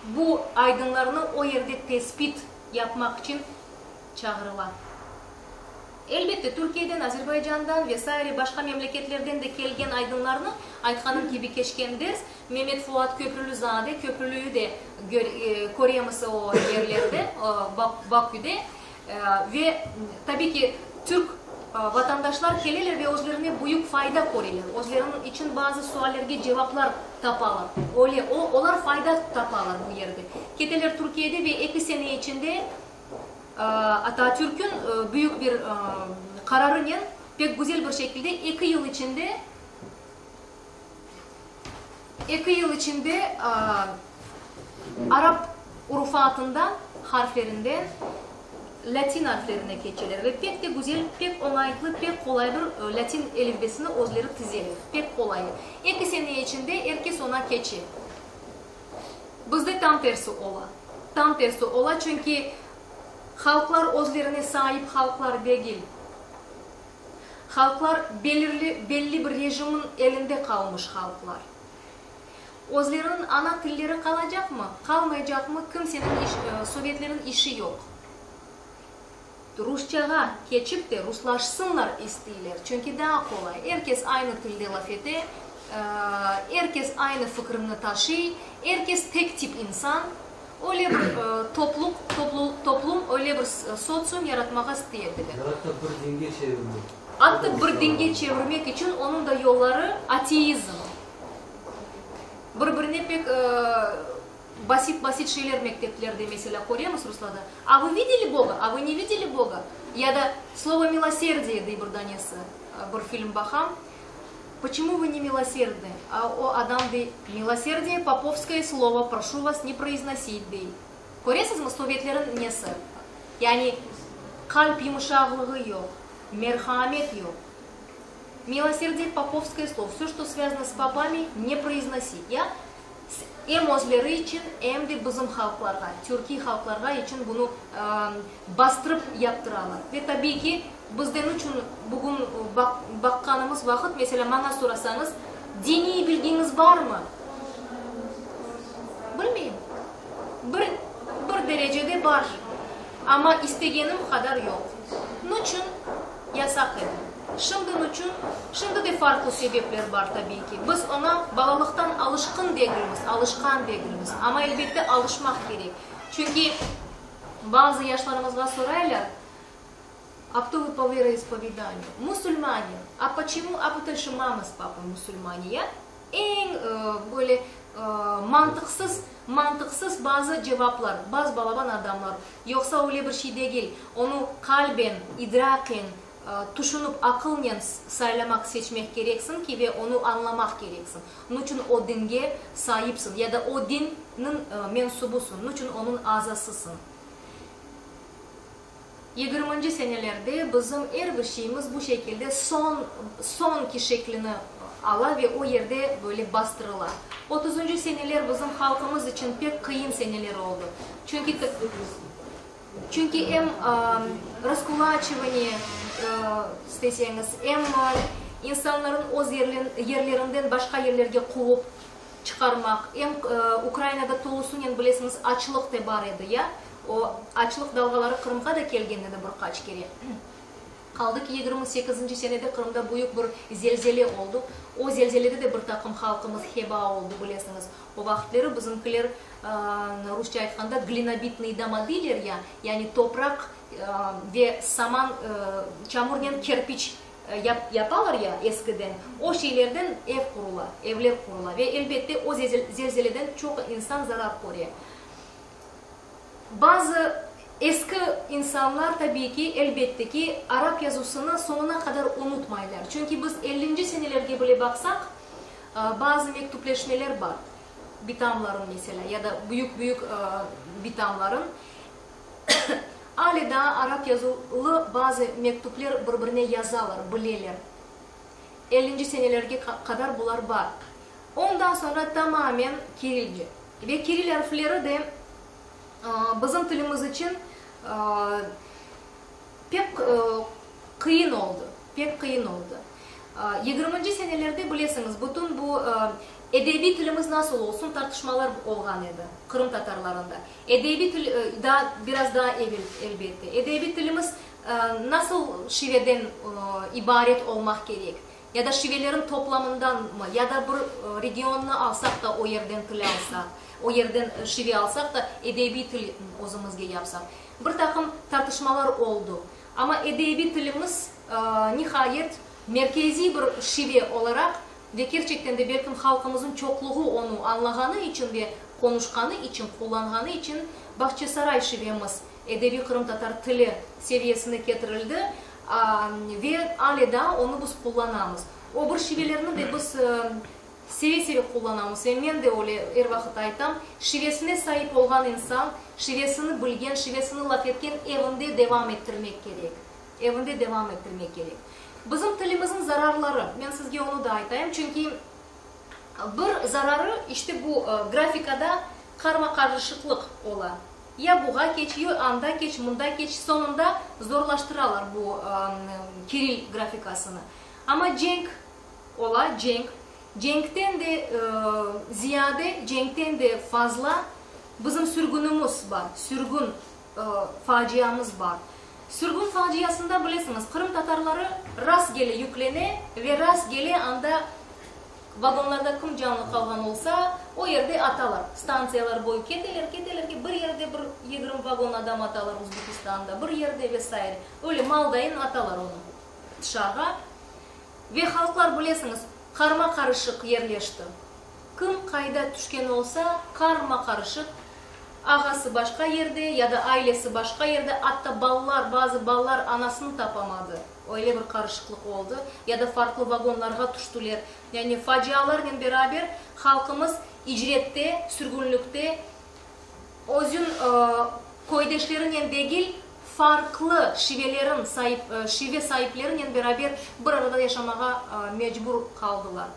bu aydınlarını o yerde tesbit yapmaq içün çağırıla. Elbette, Türkiyeden, Azerbaycandan ve saire başqa memleketlerden de kelgen aydınlarnı, aytqanım kibi keçken ders, Memet Fuat Köprülüzade, Köprülüyü de köremiz o yerlerde, Baküde, Ve, tabiy ki, türk vatandaşlar keleler ve özlerine büyük fayda köreler, özleriniñ içün bazı suallerge cevaplar tapalar. Öyle, o, olar fayda tapalar bu yerde. Keteler Türkiyede ve eki sene içinde Atatürk'ün büyük bir qararınen pek güzel bir şekilde eki yıl içinde eki yıl içinde arap urufatından, harflerinden latin arflerine keçeler ve pek de güzel, pek oñaytlı, pek qolay bir latin elifbesini özleri tizeler. Pek qolayı. Eki sene içinde er kes oña keçe. Bizde tam tersi ola. Tam tersi ola, çünki halqlar özlerine saip halqlar degil. Halqlar belirli, belli bir rejimin elinde qalmış halqlar. Özleriniñ ana tilleri qalacaqmı, qalmaycaqmı kimseniñ iş, sovetlerin işi yoq. Rusçağa keçip de ruslaşsınlar isteyler, çünki daa qolay. Er kes aynı tilde laf ete, er kes aynı fikrini taşıy, er kes tek tip insan. Öyle bir topluq, toplum, öyle bir sotsium yaratmağa istey ediler. Atta bir dinge çevirmek. Atta bir dinge çevirmek içün onıñ da yolları ateizm. Bir-birine pek basit-basit şeyler mekteplerde, meselâ, köremiz ruslarda, A vı videli Boga? A vı ne videli Boga? Ya da Slovo miloserdie dey bir danesi, bir film baqam, Poçemu vı ne miloserdnı? A o adam dey, Miloserdie, popovskoye slovo, proşu vas ne proiznosit, dey. Köresizmi, sovetlerin nesi? Yani qalp yumuşaqlığı yoq, merhamet yoq. Miloserdie, popovskoye slovo, vsö, çto svâzano s popami, ne proiznosit, ya? Em özleri içün, em de bizim halqlarğa, türkiy halqlarğa içün bunı bastırıp yaptıralar. Ve tabiiy ki, bizden içün bugün baqqanımız vaqıt, meselâ, maña sorasañız, diniy bilgiñiz barmı? Bilmeyim. Bir, bir derecede bar, amma istegenim qadar yoq. Niçün? Yasaq edi. Şimdi niçün? Şimdi de farqlı sebepler bar, tabiiy ki. Biz oña balalıqtan alışqın degilmiz, alışqan degilmiz. Amma, elbette, alışmaq kerek. Çünki bazı yaşlarımızğa soraylar, A kto vı po veroispovedaniyu? Musulmane. A poçemu? A potoşu mama s papay musulmane. Ya? Eñ böyle mantıqsız, mantıqsız bazı cevaplar, bazı balaban adamlar. Yoqsa öyle bir şey degil. Onı qalben, idraqen, tüşünip, aqılnen saylamaq, seçmek kereksiñ ki ve onı añlamaq kereksiñ. Nuçün o dinge saipsiñ ya da o dinniñ mensubısıñ, nuçün onıñ azasısıñ. Yigirminci senelerde bizim er bir şeyimiz bu şekilde soñ, soñki şeklini ala ve o yerde böyle bastırıla. Otuzıncı seneler bizim halqımız içün pek qıyın seneler oldı. Çünki, çünki em raskulaçivaniye, isteseñiz, em insanların öz yerlerinden başqa yerlerge quvıp çıqarmaq, em Ukrainada tolusınen, bilesiñiz, açlıq te bar edi, ya? O açlıq dalğaları Qırımğa da kelgen edi bir qaç kere. Qaldı ki, 28-nci senede Qırımda büyük bir zelzele oldu. O zelzelede de bir taqım halqımız heba oldu, bilesiñiz. O vaqıtleri bizimkiler, rusça aytqanda, glinobitnıy doma deyler ya, yani topraq ve saman, çamurnen kerpiç yapalar ya eskiden, o şeylerden ev qurula, evler qurula ve, elbette, o zelzeleden çoq insan zarar köre. Bazı eski insanlar, tabiiy ki, elbette ki, arap yazusını soñuna qadar unutmaylar. Çünki biz ellinci senelerge bile baqsaq, bazı mektüpleşmeler bar, bitamların, meselâ, ya da büyük-büyük bitamların, ale daa arap yazulı bazı mektüpler bir-birine yazalar, bileler. Ellinci senelerge qadar bular bar. Ondan soñra tamamen kirilce. Ve kiril arfleri de bizim tilimiz içün pek qıyın oldı, pek qıyın oldı. Yigirminci senelerde, bilesiñiz, bütün bu edebiy tilimiz nasıl olsun tartışmalar olğan edi qırımtatarlarında. Edebiy til, daa, biraz daa evel, elbette. Edebiy tilimiz nasıl şiveden ibaret olmaq kerek? Ya da şivelerin toplamındanmı, ya da bir regionnı alsaq da o yerden til alsaq, o yerden şive alsaq da edebiy til özümizge yapsaq. Bir taqım tartışmalar oldu. Amma edebiy tilimiz, nihayet, merkeziy bir şive olaraq ve kerçekten de belkim halqımızın çoqluğı onı añlağanı içün ve qonuşqanı içün, qullanğanı içün Bağçasaray şivemiz edebiy qırımtatar tili seviyesine ketirildi. Ve ale daa onı biz qullanamız. O bir şivelerni de biz seve-seve qullanamız. Ve men de öyle er vaqıt aytam, şivesine saip olğan insan, şivesini bilgen, şivesini laf etken evinde devam ettirmek kerek. Evinde devam ettirmek kerek. Bizim tilimizniñ zararları, men sizge onı da aytayım, çünki bir zararı, işte bu grafikada qarma-qarışıqlıq ola. Ya buğa keç, yo anda keç, mında keç, soñunda zorlaştıralar bu kiril grafikasını. Amma cenk ola, cenk. Cenkten de ziyade, cenkten de fazla bizim sürgünimiz bar, sürgün faciamız bar. Sürgün faciasında, bilesiñiz, qırımtatarları rastgele yüklene ve rastgele anda Vagonlarda kim canlı qalğan olsa, o yerde atalar. Stantsiyalar boyu keteler, keteler ki, bir yerde bir 20 vagon adam atalar Uzbekistanda, bir yerde ve saire. Öyle maldayın atalar onı tışarğa. Ve halqlar, bilesiñiz, qarma-qarışıq yerleşti. Kim qayda tüşken olsa, qarma-qarışıq, ağası başqa yerde ya da ailesi başqa yerde, atta balalar, bazı balalar anasını tapamadı. Öyle bir qarışıqlıq oldı, ya da farqlı vagonlarğa tüştüler. Yani facialarnen beraber halqımız icrette, sürgünlikte özün köydeşlerinen degil, farqlı şivelerin saip, şive saiplerinen beraber bir arada yaşamağa mecbur qaldılar.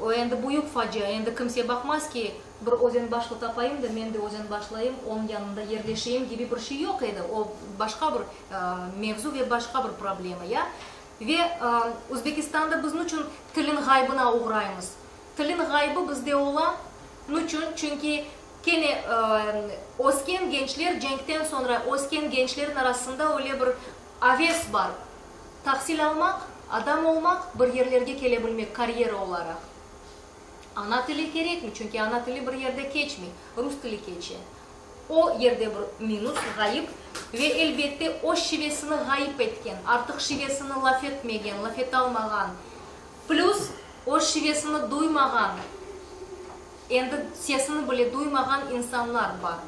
O endi büyük facia, endi kimse baqmaz ki, bir özenbaşlı tapayım da, men de özenbaşlayım, onıñ yanında yerleşeyim kibi bir şey yoq edi. O başqa bir mevzu ve başqa bir problema, ya. Ve Özbekistanda biz nuçün tilin ğaybına oğraymız? Tilin ğaybı bizde ola, nuçün? Çünki kene ösken gençler, cenkten soñra ösken gençlerin arasında öyle bir aves bar, Tahsil almaq, adam olmaq, bir yerlerge kele bilmek karyera olaraq. Ana tili kerekmi, çünki ana tili bir yerde keçmey, rus tili keçe. O yerde bir minus, ğayıp ve elbette öz şivesini ğayıp etken, artıq şivesini laf etmegen, laf etalmağan, plüs öz şivesini duymağan, endi sesini bile duymağan insanlar bar.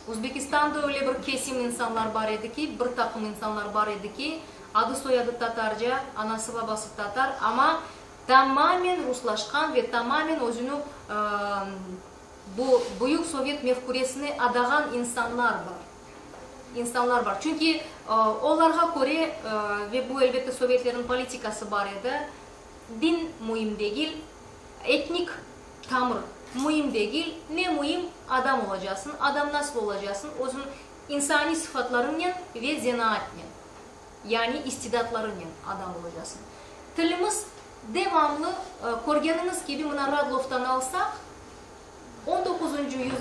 Özbekistanda öyle bir kesim insanlar bar edi ki, bir taqım insanlar bar edi ki, adı-soyadı tatarca, anası-babası tatar, amma tamamen ruslaşqan ve tamamen özüni bu büyük sovet mefküresine adağan insanlar bar. İnsanlar bar. Çünki olarğa köre, ve bu, elbette, sovetlerniñ politikası bar edi, din müim degil, Etnik tamır müim degil, ne müim, adam olacasıñ, adam nasıl olacasıñ, özüñ insaniy sıfatlarıñnen ve zenaatnen, yani istidatlarıñnen adam olacasıñ. Tilimiz devamlı, körgeniñiz kibi, mına Radlovdan alsaq, On doquzıncı yüz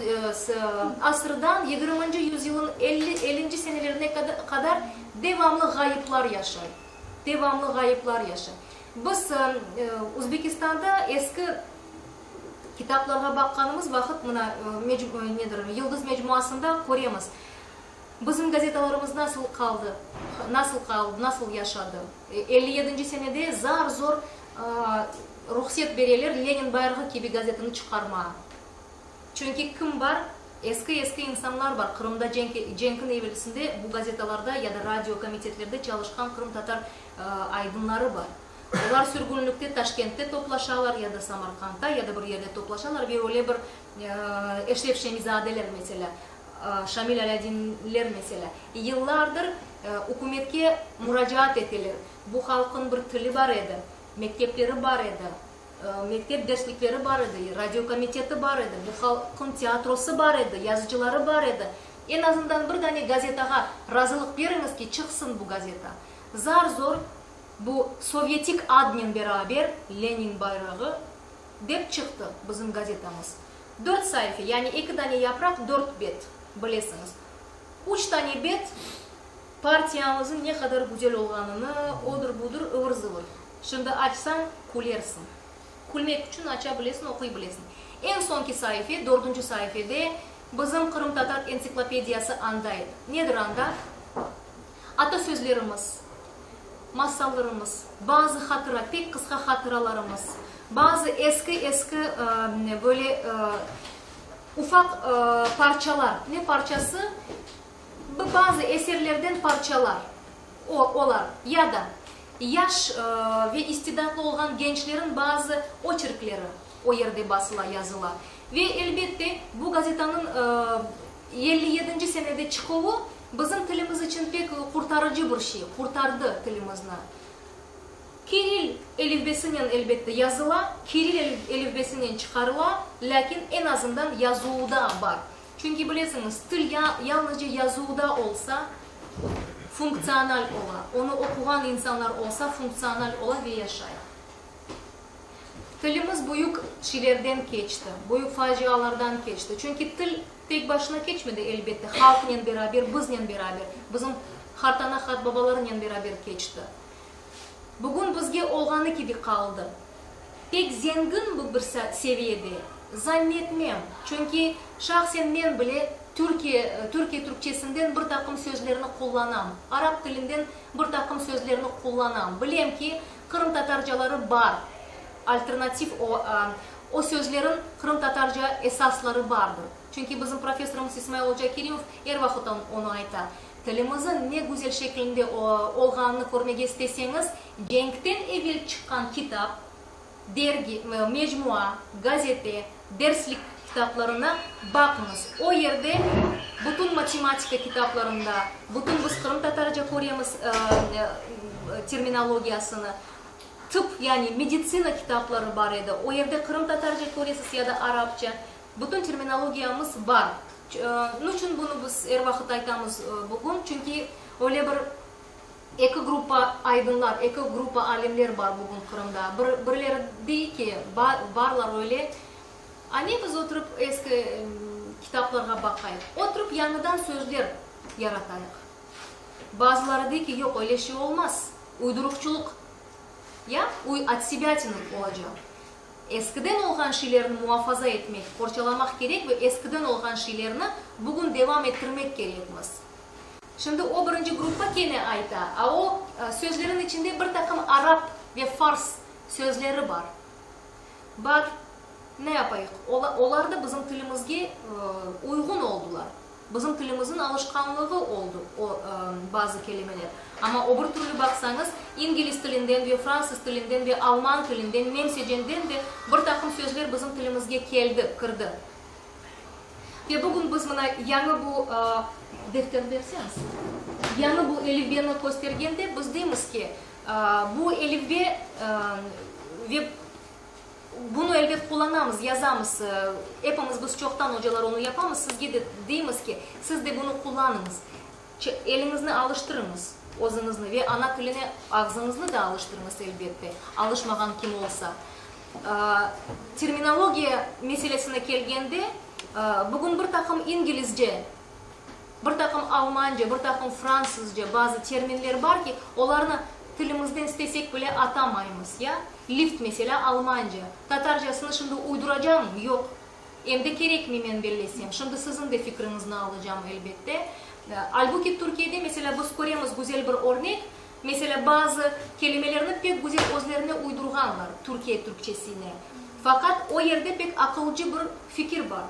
asırdan yigirminci yüzyılın elli ellinci senelerine qadar devamlı ğayıplar yaşay. Devamlı ğayıplar yaşay. Biz Özbekistanda eski kitaplarğa baqqanımız vaqıt, mına, nedir, Yıldız mecmuasında köremiz, bizim gazetalarımız nasıl qaldı, nasıl qaldı, nasıl yaşadı. 57-nci senede zar-zor ruhset bereler Lenin bayrağı kibi gazetanı çıqarmağa. Çünki kim bar? Eski-eski insanlar bar, Qırımda cenk, cenkniñ evelisinde bu gazetalarda ya da radio komitetlerde çalışqan qırımtatar aydınları bar. Olar sürgünlikte Taşkentte toplaşalar ya da Samarqandta ya da bir yerde toplaşalar ve öyle bir Eşref Şemizadeler, meselâ, Şamil Alâdinler, meselâ, yıllardır ükümetke muracaat eteler, bu halqıñ bir tili bar edi, mektepleri bar edi, mektep derslikleri bar edi, radiokomiteti bar edi, bu halqıñ teatrosı bar edi, yazıcıları bar edi. Eñ azından bir dane gazetağa razılıq beriñiz ki, çıqsın bu gazeta. Zar-zor bu sovyetik adnen beraber Lenin bayrağı dep çıqtı bizim gazetamız. Dört saife, yani eki dane yapraq, dört bet, bilesiñiz. Üç tane bet partiyamızın ne qadar güzel olğanını, odur-budur, ıvır-zıvır. Şimdi açsañ, külersiñ. Külmek içün aça bilesiñ, oquy bilesiñ. Eñ soñki saife, dördünci saifede bizim qırımtatar entsiklopediyası anda edi. Nedir anda? Atasözlerimiz, masallarımız, bazı hatıra, pek qısqa hatıralarımız, bazı eski-eski böyle ufaq parçalar, ne parçası? Bazı eserlerden parçalar, o, olar ya da yaş ve istidatlı olğan gençlerin bazı oçerkleri o yerde basıla, yazıla. Ve, elbette, bu gazetanıñ 57-nci senede çıquvı bizim tilimiz içün pek qurtarıcı bir şey, qurtardı tilimizni. Kiril elifbesinen, elbette, yazıla, kiril elifbesinen çıqarıla, lâkin eñ azından yazuvda bar. Çünki bilesiñiz, til ya yalnızca yazuvda olsa, funktsional ola, onı oquğan insanlar olsa, funktsional ola ve yaşay. Tilimiz büyük şeylerden keçti, büyük facialardan keçti. Çünki til tek başına keçmedi, elbette, halqnen beraber, biznen beraber, bizim hartana-hartbabalarnen beraber keçti. Bugün bizge olğanı kibi qaldı. Pek zengin bu bir seviyede, zannetmem, çünki şahsen men bile Türkiye, Türkiye türkçesinden bir taqım sözlerni qullanam, arap tilinden bir taqım sözlerni qullanam. Bilem ki, qırımtatarcaları bar, alternativ o, o sözlerin qırımtatarca esasları bardır. Çünki bizim professorımız İsmail oca Kerimov er vaqıt onı ayta, Tilimizin ne güzel şeklinde olğanını körmege isteseñiz, cenkten evel çıqqan kitap, dergi, mecmua, gazete, derslik kitaplarına baqıñız. O yerde bütün matematika kitaplarında, bütün biz qırımtatarca köremiz terminologiyasını, tıp, yani meditsina kitapları bar edi, o yerde qırımtatarca köresiz ya da arapça, bütün terminologiyamız bar. Niçün bunı biz er vaqıt aytamız bugün? Çünki öyle bir eki gruppa aydınlar, eki gruppa alimler bar bugün Qırımda. Bir, birileri dey ki, barlar öyle, a ne biz oturıp eski kitaplarğa baqayıq, oturıp yañıdan sözler yaratayıq. Bazıları dey ki, yoq, öyle şey olmaz, uyduruqçılıq, ya, otsebâtina olacaq. Eskiden olğan şeylerni muafaza etmek, qorçalamaq kerek ve eskiden olğan şeylerni bugün devam ettirmek kerekmiz. Şimdi o birinci gruppa kene ayta, a o sözlerin içinde bir taqım arap ve fars sözleri bar. Bar, ne yapayıq, olar da bizim tilimizge uyğun oldular. Bizim tilimizniñ alışqanlığı oldı o bazı kelimeler. Amma o bir türlü baqsañız, ingiliz tilinden ve fransız tilinden ve alman tilinden, nemsecenden de bir taqım sözler bizim tilimizge keldi, kirdi. Ve bugün biz mına yañı bu, defter berseñiz, yañı bu elifbeni köstergende biz deymiz ki, bu elifbe ve Bunı, elbet, qullanamız, yazamız. Epimiz biz çoqtan ocalar onı yapamız. Sizge de deymiz ki, siz de bunı qullanıñız. Eliñizni alıştırıñız, özüñizni ve ana tiline ağzıñıznı da alıştırıñız, elbette, alışmağan kim olsa. Terminologiya meselesine kelgende, bugün bir taqım ingilizce, bir taqım almanca, bir taqım fransızca bazı terminler bar ki, olarnı tilimizden istesek bile atamaymız, ya? Lift, meselâ, almanca. Tatarcasını şimdi uyduracağım? Yoq. Em de kerekmey, men bellesem. Şimdi siziñ de fikriñizni alacağım, elbette. Albuki Türkiyede, meselâ, biz köremiz güzel bir örnek, Meselâ, bazı kelimelerni pek güzel özlerine uydurğanlar, Türkiye türkçesine. Faqat o yerde pek aqılcı bir fikir bar.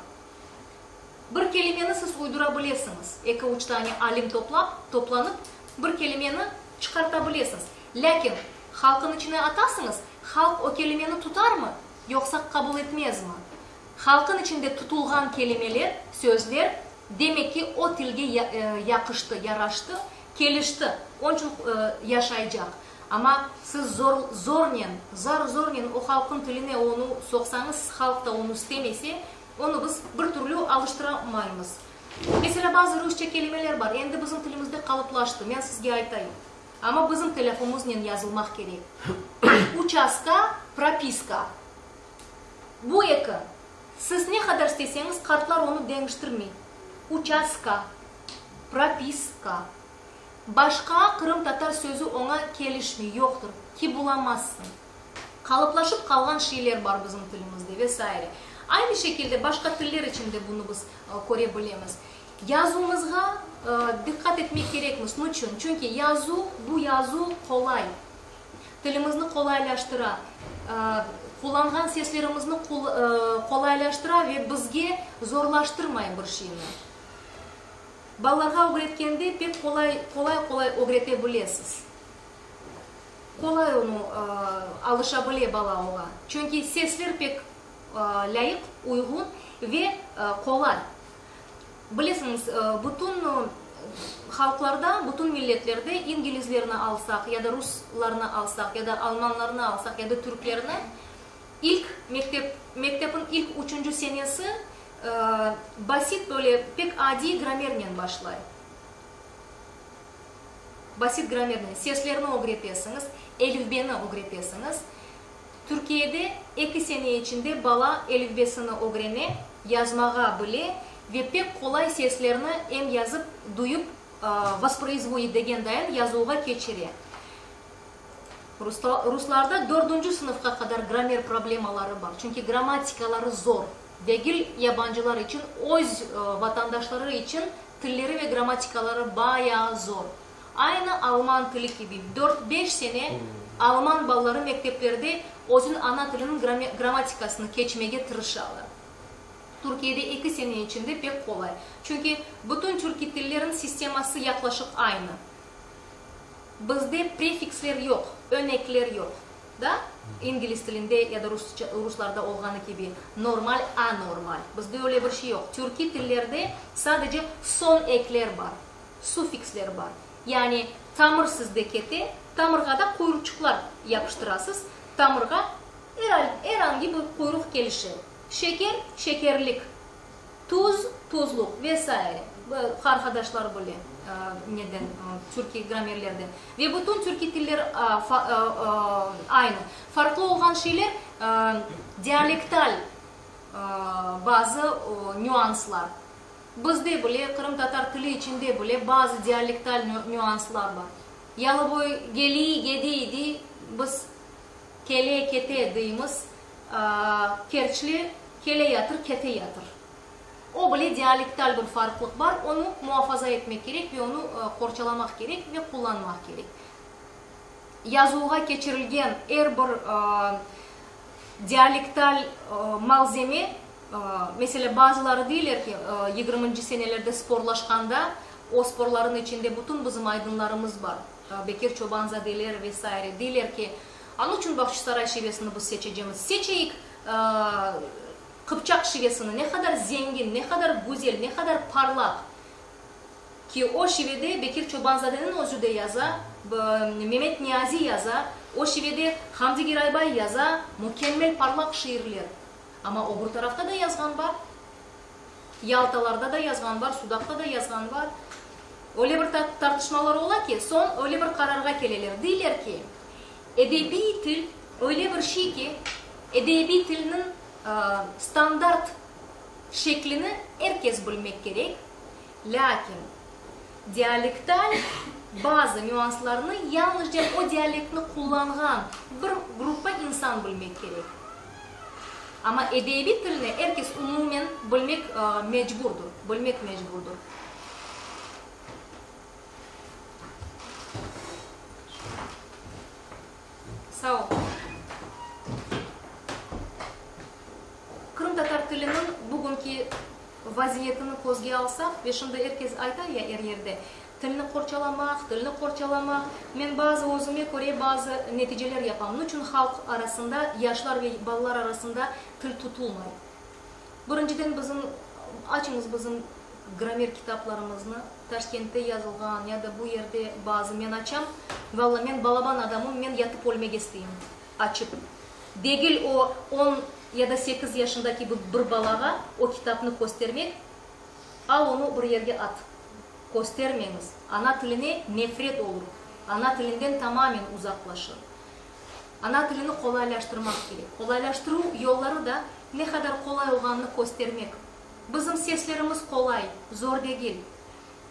Bir kelimeni siz uydura bilesiñiz, eki-üç tane alim toplap, toplanıp, bir kelimeni çıqarta bilesiñiz. Lâkin halqın içine atasıñız, halq o kelimeni tutarmı, yoqsa qabul etmezmi? Halqın içinde tutulğan kelimeler, sözler, demek ki, o tilge yaqıştı, yaraştı, Kelişti, onıñ içün yaşaycaq. Amma siz zor, zornen, zar-zornen o halqın tiline onı soqsañız, halq da onı istemese, onı biz bir türlü alıştıramaymız. Meselâ, bazı rusça kelimeler bar, endi bizim tilimizde qalıplaştı, men sizge aytayım. Amma bizim telâffumıznen yazılmaq kerek. Uçastka, propiska. Bu eki. Siz ne qadar isteseñiz, qartlar onı deñiştirmey. Uçastka. Propiska. Başqa qırımtatar sözü oña kelişmey, yoqtır, ki bulamazsıñ. Qalıplaşıp qalğan şeyler bar bizim tilimizde ve saire. Aynı şekilde başqa tiller içün de bunı biz köre bilemiz. Yazuvımızğa diqqat etmek kerekmiz. Niçün? Çünki yazuv, bu yazuv qolay. Tilimizni qolaylaştıra, qullanğan seslerimizni qolaylaştıra ve bizge zorlaştırmay bir şeyni. Balalarğa ögretkende pek qolay, qolay-qolay ögrete bilesiz. Qolay onı alışa bile bala oña. Çünki sesler pek lâyıq, uyğun ve qolay. Bilesiñiz, bütün halqlarda, bütün milletlerde, ingilizlerni alsaq, ya da ruslarnı alsaq, ya da almanlarnı alsaq, ya da türklerni, ilk mektep, mektepniñ ilk üçünci senesi Basit böyle pek adiy gramernen başlay. Basit gramernen, seslerni ögretesiñiz, elifbeni ögretesiñiz. Türkiyede eki sene içinde bala elifbesini ögrene, yazmağa bile ve pek qolay seslerni em yazıp, duyıp, vosproizvodit degen dayın yazuvğa keçire. Ruslarda dördünci sınıfqa qadar gramer problemaları bar, çünki grammatikaları zor. Degil yabancılar içün, öz vatandaşları içün tilleri ve grammatikaları bayağı zor. Aynı alman tili kibi, dört-beş sene alman balaları mekteplerde özüniñ ana tiliniñ grammatikasını keçmege tırışalar. Türkiyede eki sene içinde pek qolay. Çünki bütün türkiy tillerin sisteması yaqlaşıq aynı. Bizde prefiksler yoq, önekler yoq, da, ingliz tilinde ya da rusça, ruslarda olğanı kibi, normal, anormal. Bizde öyle bir şey yoq. Türkiy tillerde sadece soñ ekler bar, suffiksler bar. Yani tamır sizde kete, tamırğa da quyruçıqlar yapıştırasız, tamırğa er, er angi bir quyruq kelişe. Şeker, şekerlik. Tuz, tuzluq ve saire. Arqadaşlar bile neden, türkiy gramerlerden. Ve bütün türkiy tiller aynı. Farqlı olğan şeyler, dialektal bazı nüanslar. Bizde bile, qırımtatar tili içinde bile bazı dialektal nüanslar bar. Yalıboy geliy, gediy dey, biz kele, kete deymiz. Kerçli kele yatır, kete yatır. O bile dialektal bir farqlıq bar, onı muafaza etmek kerek ve onı qorçalamaq kerek ve qullanmaq kerek. Yazuvğa keçirilgen er bir dialektal malzeme, meselâ, bazıları deyler ki, yigirminci senelerde sporlaşqanda, o sporlarnıñ içinde bütün bizim aydınlarımız bar, Bekir Çobanzadeler ve saire, deyler ki, Anıñ içün Bağçasaray şivesini biz seçecemiz. Seçeyik Qıpçaq şivesini, ne qadar zengin, ne qadar güzel, ne qadar parlaq ki, o şivede Bekir Çobanzadeniñ özü de yaza, Memet Niyazi yaza, o şivede Hamdi Geraybay yaza, mükemmel parlaq şiirler. Amma o bir tarafta da yazğan bar, Yaltalarda da yazğan bar, Sudaqta da yazğan bar. Öyle bir tartışmalar ola ki, soñ öyle bir qararğa keleler, deyler ki, edebiy til öyle bir şey ki, Edebiy tilniñ standart şeklini er kes bilmek kerek, lâkin dialektal bazı nüanslarnı yalnızca o dialektni qullanğan bir gruppa insan bilmek kerek. Amma edebiy tilni er kes umumen bilmek mecburdır, bilmek mecburdır. Sağ ol. Qırımtatar tiliniñ bugünki vaziyetini közge alsaq, ve şimdi er kes ayta ya er yerde, tilni qorçalamaq, tilni qorçalamaq, men bazı özüme köre bazı neticeler yapam. Niçün halq arasında, yaşlar ve balalar arasında til tutulmay? Birinciden bizim, açıñız bizim gramer kitaplarımıznı, Taşkentte yazılğan ya da bu yerde bazı men açam, valla men balaban adamım, men yatıp ölmege isteyim, açıp. Degil o on ya da sekiz yaşındaki bir balağa o kitapnı köstermek, al onı bir yerge at, köstermeñiz, ana tiline nefret olur, ana tilinden tamamen uzaqlaşır. Ana tilini qolaylaştırmaq kerek. Qolaylaştıruv yolları da ne qadar qolay olğanını köstermek. Bizim seslerimiz qolay, zor degil.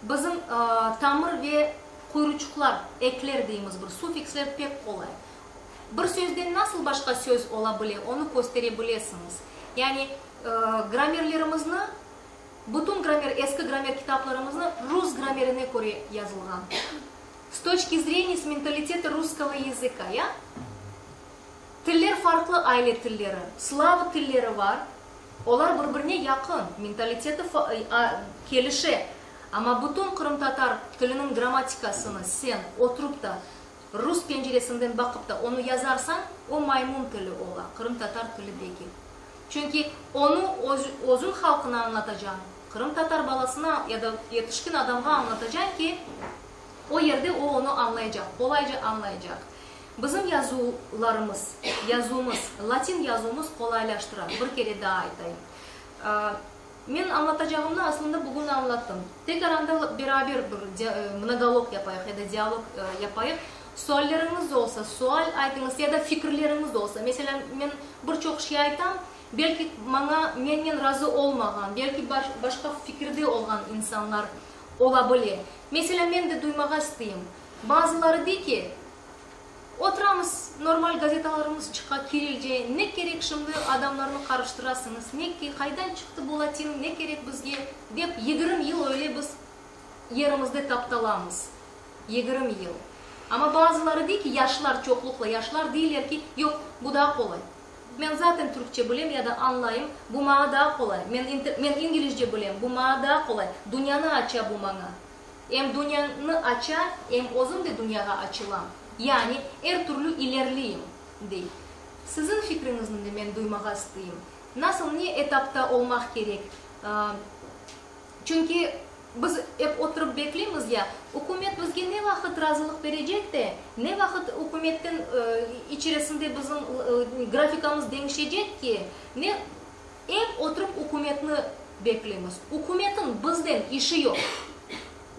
Bizim tamır ve quyruçıqlar, ekler deymiz bir, sufiksler pek qolay. Bir sözden nasıl başqa söz ola bile, onı köstere bilesiñiz. Yani gramerlerimizni, bütün gramer, eski gramer kitaplarımıznı rus gramerine köre yazılğan. S toçki zreniya, s mentaliteta russkogo yazıka, ya? Tiller farqlı aile tilleri, slav tilleri bar, olar bir-birine yaqın, mentaliteti kelişe, amma bütün qırımtatar tiliniñ grammatikasını sen oturıp da, rus penceresinden baqıp da onı yazarsañ, o maymun tili ola, qırımtatar tili degil. Çünki onı özüñ halqına añlatacañ, qırımtatar balasına ya da yetişkin adamğa añlatacañ ki, o yerde o onı añlaycaq, qolayca añlaycaq. Bizim yazuvlarımız, yazuvımız, latin yazuvımız qolaylaştıra, bir kere daa aytayım. Men añlatacağımnı aslında bugün añlattım. Tekrar anda beraber bir mnogolog yapayıq ya da dialog yapayıq. Sualleriñiz olsa, sual aytıñız ya da fikirleriñiz olsa. Meselâ, men bir çoq şey aytam, belki maña mennen razı olmağan, belki başqa fikirde olğan insanlar ola bile. Meselâ, men de duymağa isteyim. Bazıları dey ki, oturamız, normal gazetalarımız çıqa, kirilce, ne kerek şimdi adamlarnı qarıştırasıñız, ne ki, qaydan çıqtı bu latin, ne kerek bizge, dep 20 yıl öyle biz yerimizde taptalamız. 20 yıl. Amma bazıları dey ki, yaşlar, çoqluqla yaşlar deyler ki, yoq, bu daa qolay. Men zaten türkçe bilem ya da añlayım, bu maña daa qolay. Men men inglizce bilem, bu maña daa qolay. Dünyanı aça bu maña. Em dünyanı aça, em özüm de dünyağa açılam. Yani, er türlü ilerleyim, dey. Siziñ fikriñizni de men duymağa isteyim. Nasıl, ne etapta olmaq kerek? Çünki biz ep oturıp bekleymiz ya, ükümet bizge ne vaqıt razılıq berecek de, ne vaqıt ükümetten içerisinde bizim grafikamız deñişecek ki, ne, ep oturıp ükümetni bekleymiz. Ükümetin bizden işi yoq.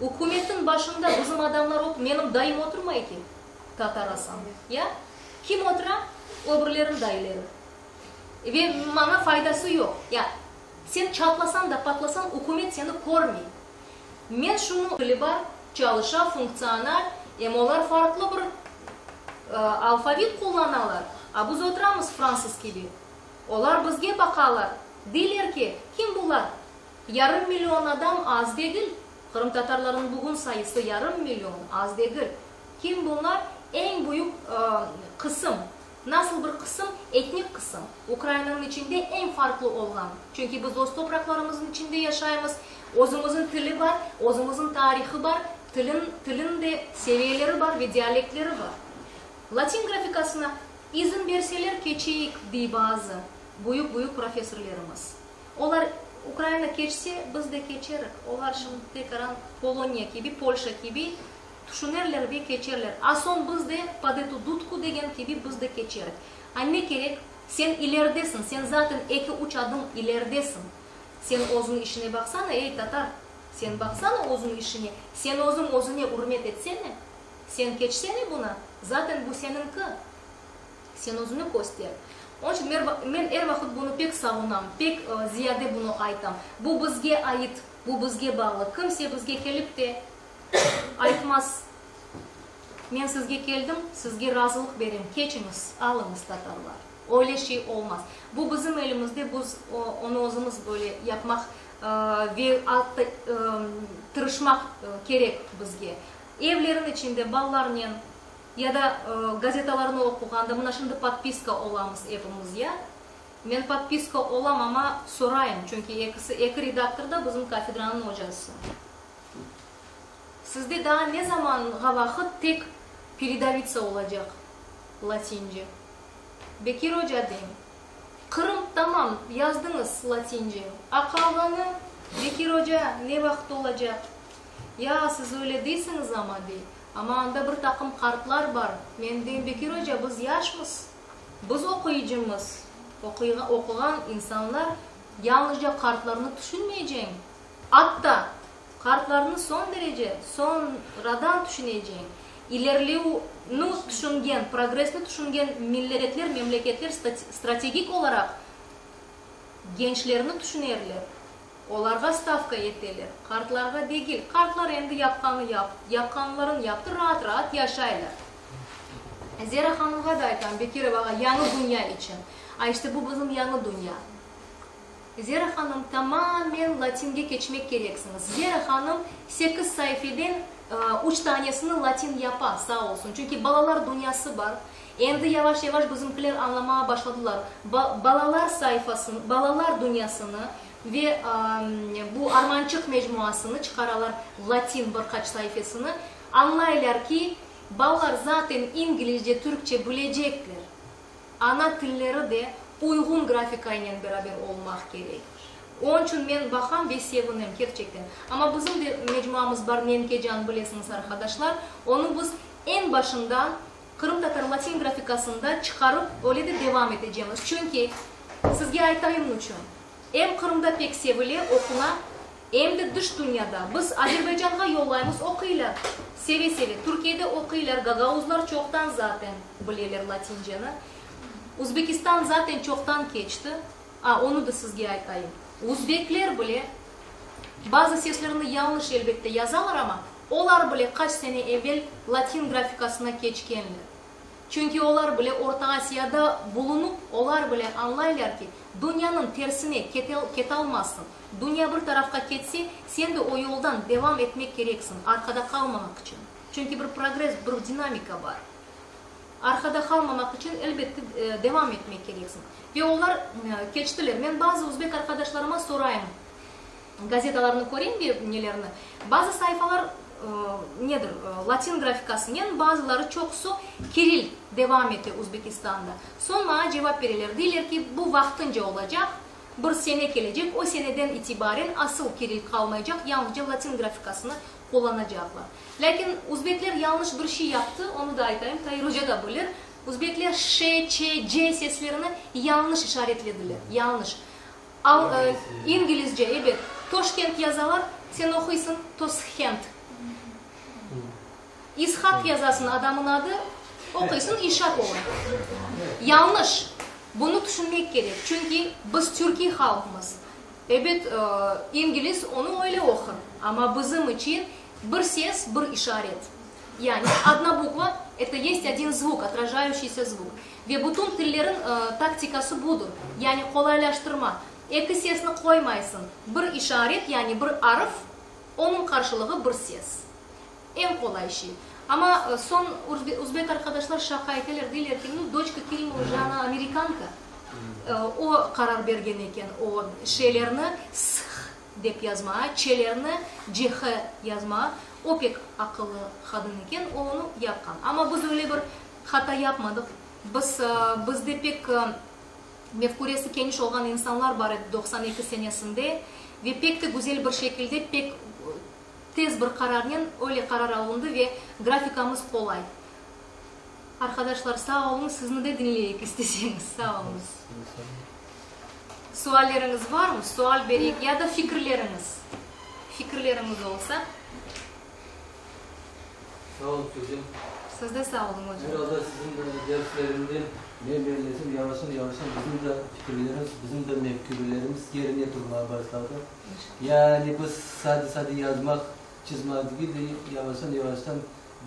Ükümetin başında bizim adamlar ot, menim dayım oturmay ki, Tatar Asan, ya? Kim otura? Öbürlerin dayıları. Ve maña faydası yoq. Ya, sen çatlasañ da patlasañ, ükümet seni körmey. Men şunı. Tili bar, çalışa, funktsional, em olar farqlı bir alfavit qullanalar, a biz oturamız fransız kibi. Olar bizge baqalar, deyler ki, kim bular? Yarım million adam az degil, qırımtatarlarnıñ bugün sayısı yarım million, az degil. Kim bunlar? Eñ büyük qısım. Nasıl bir qısım? Etnik qısım. Ukrainanıñ içinde eñ farqlı olğan. Çünki biz öz topraqlarımıznıñ içinde yaşaymız, özümizniñ tili bar, özümizniñ tarihı bar, tilin, tilin de seviyeleri bar ve dialektleri bar. Latin grafikasına izin berseler keçeyik, dey bazı büyük-büyük professorlerimiz. Olar Ukraina keçse, biz de keçerik. Olar şimdi tekaran Poloniya kibi, Polşa kibi tüşünerler ve keçerler. A soñ biz de pod etu dudku degen kibi biz de keçerik. A ne kerek? Sen ileridesiñ, sen zaten eki-üç adım ileridesiñ. Sen özüñ işine baqsana, ey, tatar! Sen baqsana özüñ işine, sen özüñ özüne ürmet etsene. Sen keçsene buna, zaten bu seniñki. Sen özüni köster. Onıñ içün men er vaqıt bunı pek savunam, pek ziyade bunı aytam. Bu bizge ait, bu bizge bağlı. Kimse bizge kelip de aytmaz, Men sizge keldim, sizge razılıq berem, keçiñiz, alıñız, tatarlar. Öyle şey olmaz. Bu bizim elimizde, biz onı özümiz böyle yapmaq ve atta tırışmaq kerek bizge. Evlerin içinde balalarnen ya da gazetalarnı oquğanda, mına şimdi podpiska olamız epimiz, ya? Men podpiska olam, amma sorayım, çünki ekisi, eki redaktor da bizim kafedranıñ ocası. Sizde daa ne zamanğa vaqıt tek peredovitsa olacaq latince? Bekir oca deñ. Qırım tamam, yazdıñız latince. A qalğanı, Bekir oca, ne vaqıt olacaq? Ya, siz öyle deysiñiz amma, dey. Amma anda bir taqım qartlar bar. Men deyim, Bekir oca, biz yaşmız. Biz oquyıcımız. Oquğan insanlar yalnızca qartlarnı tüşünmeyceñ. Atta, qartlarnı soñ derece, soñradan tüşüneceñ. İlerilevni tüşüngen, progressni tüşüngen milletler, memleketler strategik olaraq gençlerni tüşünerler. Olarğa stavka eteler, qartlarğa degil. Qartlar endi yapqanı yapqanların yaptı, raat-raat yaşaylar. Zera hanımğa da aytam, Bekirovağa, yañı dünya içün. A işte bu bizim yañı dünya. Zera hanım, tamamen latinge keçmek kereksiñiz. Zera hanım sekiz saifeden üç tanesini latin yapa, sağ olsun. Çünki balalar dünyası bar. Endi yavaş-yavaş bizimkiler añlamağa başladılar. Balalar sayfasını, balalar dünyasını ve bu Armançıq mecmuasını çıqaralar latin bir qaç saifesini. Añlaylar ki, balalar zaten inglizce, türkçe bilecekler. Ana tilleri de uyğun grafikaynen beraber olmaq kerek. Onıñ içün men baqam ve sevinem, kerçekten. Amma bizim de mecmuamız bar, Nenkecan, bilesiñiz, arqadaşlar. Onı biz eñ başından qırımtatar latin grafikasında çıqarıp, öyle de devam etecemiz. Çünki, sizge aytayım niçün, em Qırımda pek sevile, oquna, em de dış dünyada. Biz Azerbaycanğa yollaymız, oquylar, seve-seve. Türkiyede oquylar, gagauzlar çoqtan zaten bileler latinceni. Uzbekistan zaten çoqtan keçti. A, onı da sizge aytayım. Uzbekler bile, bazı seslerni yañlış elbette yazalar amma, olar bile qaç sene evel latin grafikasına keçkenler. Çünki olar bile Orta Asiyada bulunıp, olar bile añlaylar ki, dünyanıñ tersine ketalmazsıñ. Dünya bir tarafqa ketse, sen de o yoldan devam etmek kereksiñ, arqada qalmamaq içün. Çünki bir progress, bir dinamika bar. Arqada qalmamaq içün, elbette, devam etmek kereksiñ. Ve olar keçtiler. Men bazı uzbek arqadaşlarıma sorayım, gazetalarnı körem ve nelerni, bazı sayfalar nedir, latin grafikasınen, bazıları, çoqusı kiril devam ete Uzbekistanda. Soñ maña cevap bereler, deyler ki, bu vaqtınca olacaq, bir sene kelecek, o seneden itibaren asıl kiril qalmaycaq, yalnızca latin grafikasını qullanacaqlar. Lâkin uzbekler yañlış bir şey yaptı, onı da aytayım, Tair oca da bilir, uzbekler ş, ç, c seslerini yañlış işaretlediler, yañlış. Al, inglizce, ebet, Toşkent yazalar, sen oquysıñ, Toshent. İshaq yazasıñ, adamın adı, oquysıñ, İşak ola. Yañlış. Bunı tüşünmek kerek, çünki biz türkiy halqmız. Ebet, ingliz onı öyle oqur, amma bizim içün bir ses, bir işaret. Yani, odna bukva, eto yest odin zvuk, otrajayuşiysa zvuk. Ve bütün tillerin taktikası budır, yani qolaylaştırma. Eki sesni qoymaysıñ, bir işaret, yani bir arf, onıñ qarşılığı bir ses. Eñ qolay şey. Amma soñ uzbek arqadaşlar şaqa eteler, deyler ki, nu, doçka Kerimova je ona amerikanka. O qarar bergen eken, o şelerni sh dep yazmağa, çelerni ch yazmağa. O pek aqıllı qadın eken, o onı yapqan. Amma biz öyle bir hata yapmadıq. Biz, bizde pek mefküresi keniş olğan insanlar bar edi 92 senesinde ve pek te güzel bir şekilde, pek Tez bir qararnen öyle qarar alındı ve grafikamız qolay. Arqadaşlar, sağ oluñız, sizni de diñleyik isteseñiz. Sağ oluñız. Sualleriñiz barmı? Sual bereyik ya da fikirleriñiz. Fikirleriñiz olsa. Sağ oluñ, tizem. Siz de sağ oluñ, ocam. Herhalde siziñ derslerinden men bellesem, yavaştan yavaştan bizim de fikirlerimiz, bizim de mefkürelerimiz yerine turmağa başladı. Yani biz sade-sade yazmaq, çizmek degil de, yavaştan yavaştan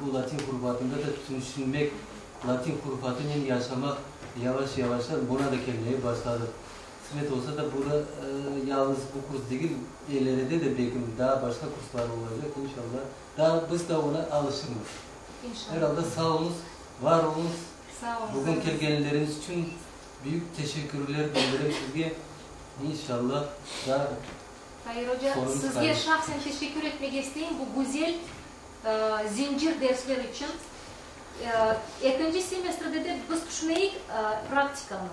bu latin hurufatında da tüşünmek, latin hurufatınen yaşamaq yavaş yavaştan buna da kelmege başladıq. Qısmet olsa da bu da yalıñız bu kurs degil, ileride de belkim daa başqa kurslar olacaq, inşallah. Daa biz da oña alışırmız. İnşallah. Herhalde sağ oluñız, var oluñız. Sağ oluñız. Bugün kelgenleriñiz içün büyük teşekkürler bildirem sizge. İnşallah daa Tair oca, sorunız sizge hayır. şahsen teşekkür etmege isteyim bu güzel zincir dersler içün. Ekinci semestrde de biz tüşüneyik praktikanı,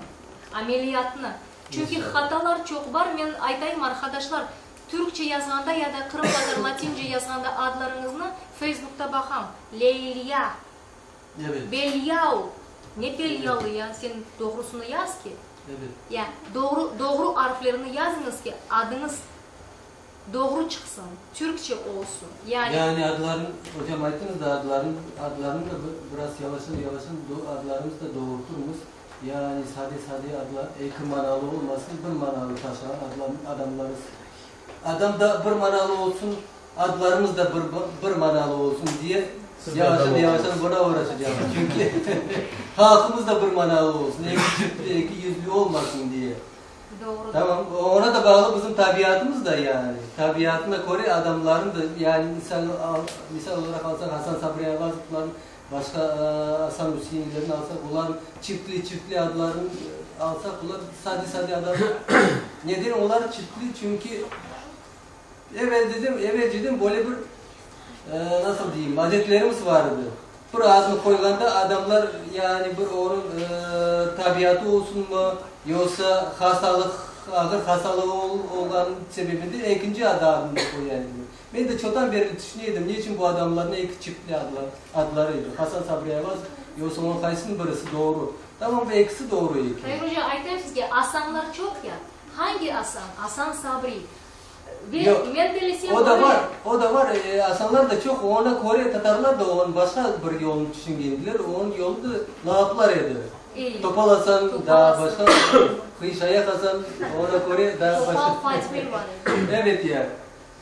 ameliyatnı. Çünki hatalar çoq bar. Men aytayım, arqadaşlar, türkçe yazğanda ya da qırımtatar latince yazğanda adlarıñıznı Feysbukta baqam, Leylya, Evet. Belyal, ne Belyalı ya, sen doğrusını yaz ki. Evet. Ya, doğru, doğru arflerini yazıñız ki, adıñız doğru çıqsın, türkçe olsun. Yani. Yani adların, ocam ayttıñız da adların, adlarını da biraz yavaştan yavaştan adlarımız da doğurturmız. Yani sade sade adlar, eki manalı olmasın, bir manalı taşığan adlar, adamlarız. Adam da bir manalı olsun, adlarımız da bir, bir manalı olsun diye Siz de yavaştan adam yavaştan buna uğraşacağız. Çünki halqımız da bir manalı olsun, eki çiftli, eki yüzlü olmasın diye. Doğru. Tamam, ona da bağlı bizim tabiatımız da yani. Tabiatına köre adamların da yani misal, misal olaraq alsaq Hasan Sabri Ayvazovların, başqa Asan Üseinlerin alsaq, olar çiftli çiftli adlarını alsaq, olar sade sade adamlar. Neden olar çiftli? Çünki evel dedim, evelceden böyle bir nasıl diyeyim, adetlerimiz var edi. Bir adını qoyğanda adamlar yani bir onıñ tabiatı olsunmı, yoqsa hastalıq, ağır hastalığı olğan sebebinde ekinci adı adını qoya ediler. Men de çoqtan berli tüşüne edim, ne içün bu adamlarnıñ eki çiftli adlar, adları edi. Hasan Sabri Ayvazov, yoqsa onıñ qaysınıñ birisi doğru? Tamam, bu ekisi doğru eken. Tair oca, aytayım sizge, Asanlar çoq ya. Hangi Asan? Asan Sabri. Ve Yoq, men bellesem o da böyle. bar, o da bar. Asanlar da çoq, oña köre tatarlar da onıñ başqa bir yolunı tüşüngendiler. Onıñ yolu da lağaplar edi. Ey, Topal Asan, Topal daa Asan. başqa, Qıyşayaq Asan, oña köre daa Topal başqa. Fatmil bar edi. Evet ya.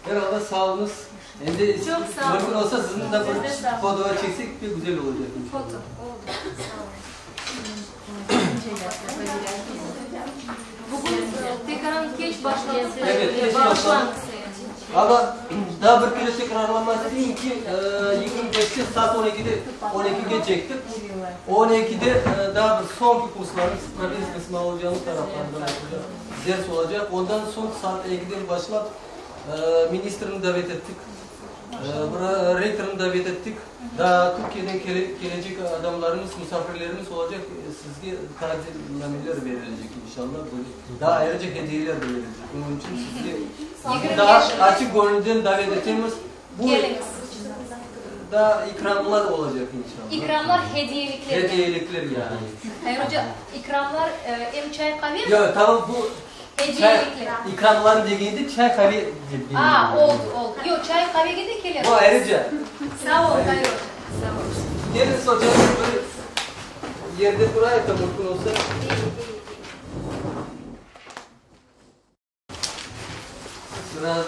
Herhalde sağ oluñız. Endi Çoq sağ mümkün oluñ. olsa siziñ de Siz bir de sağ oluñ. fotoğa çeksek pek güzel olacaq inşallah. Foto, oldu. Sağ oluñ. Bugün tekrar keç başladıq. Evet, keç Bağışlañız. başladıq. Ama daa bir kere tekrarlamaq isteyim ki, 25-te saat 12-de, 12-ge çektik. 12-de daa bir soñki kurslarımız professor İsmail ocanıñ tarafından olacaq, ders olacaq. Ondan soñ saat 2-den başlap ministrni davet ettik, bir rektornı davet ettik. Daa Türkiyeden kelecek adamlarımız, musafirlerimiz olacaq, sizge taqdirnameler verilecek inşallah. Böyle daa ayrıca hediyeler de verilecek. Bunıñ içün sizge daa açıq gönülden davet etemiz. Bu Keliñiz. daa ikramlar olacaq inşallah. İkramlar hediyelikler. Hediyelikler yani. Tair oca, ikramlar em çay qave mi? Yoq, tamam bu çay Hediyelikler. ikramlar degende çay qave dep A, oldu, oldu. Yoq, çay qavege de keler. Bu ayrıca. Sağ ol, Tair oca. Sağ ol. Keliñiz ocam bir yerde turayıq da mümkün olsa. İyi, iyi, iyi. Sıra.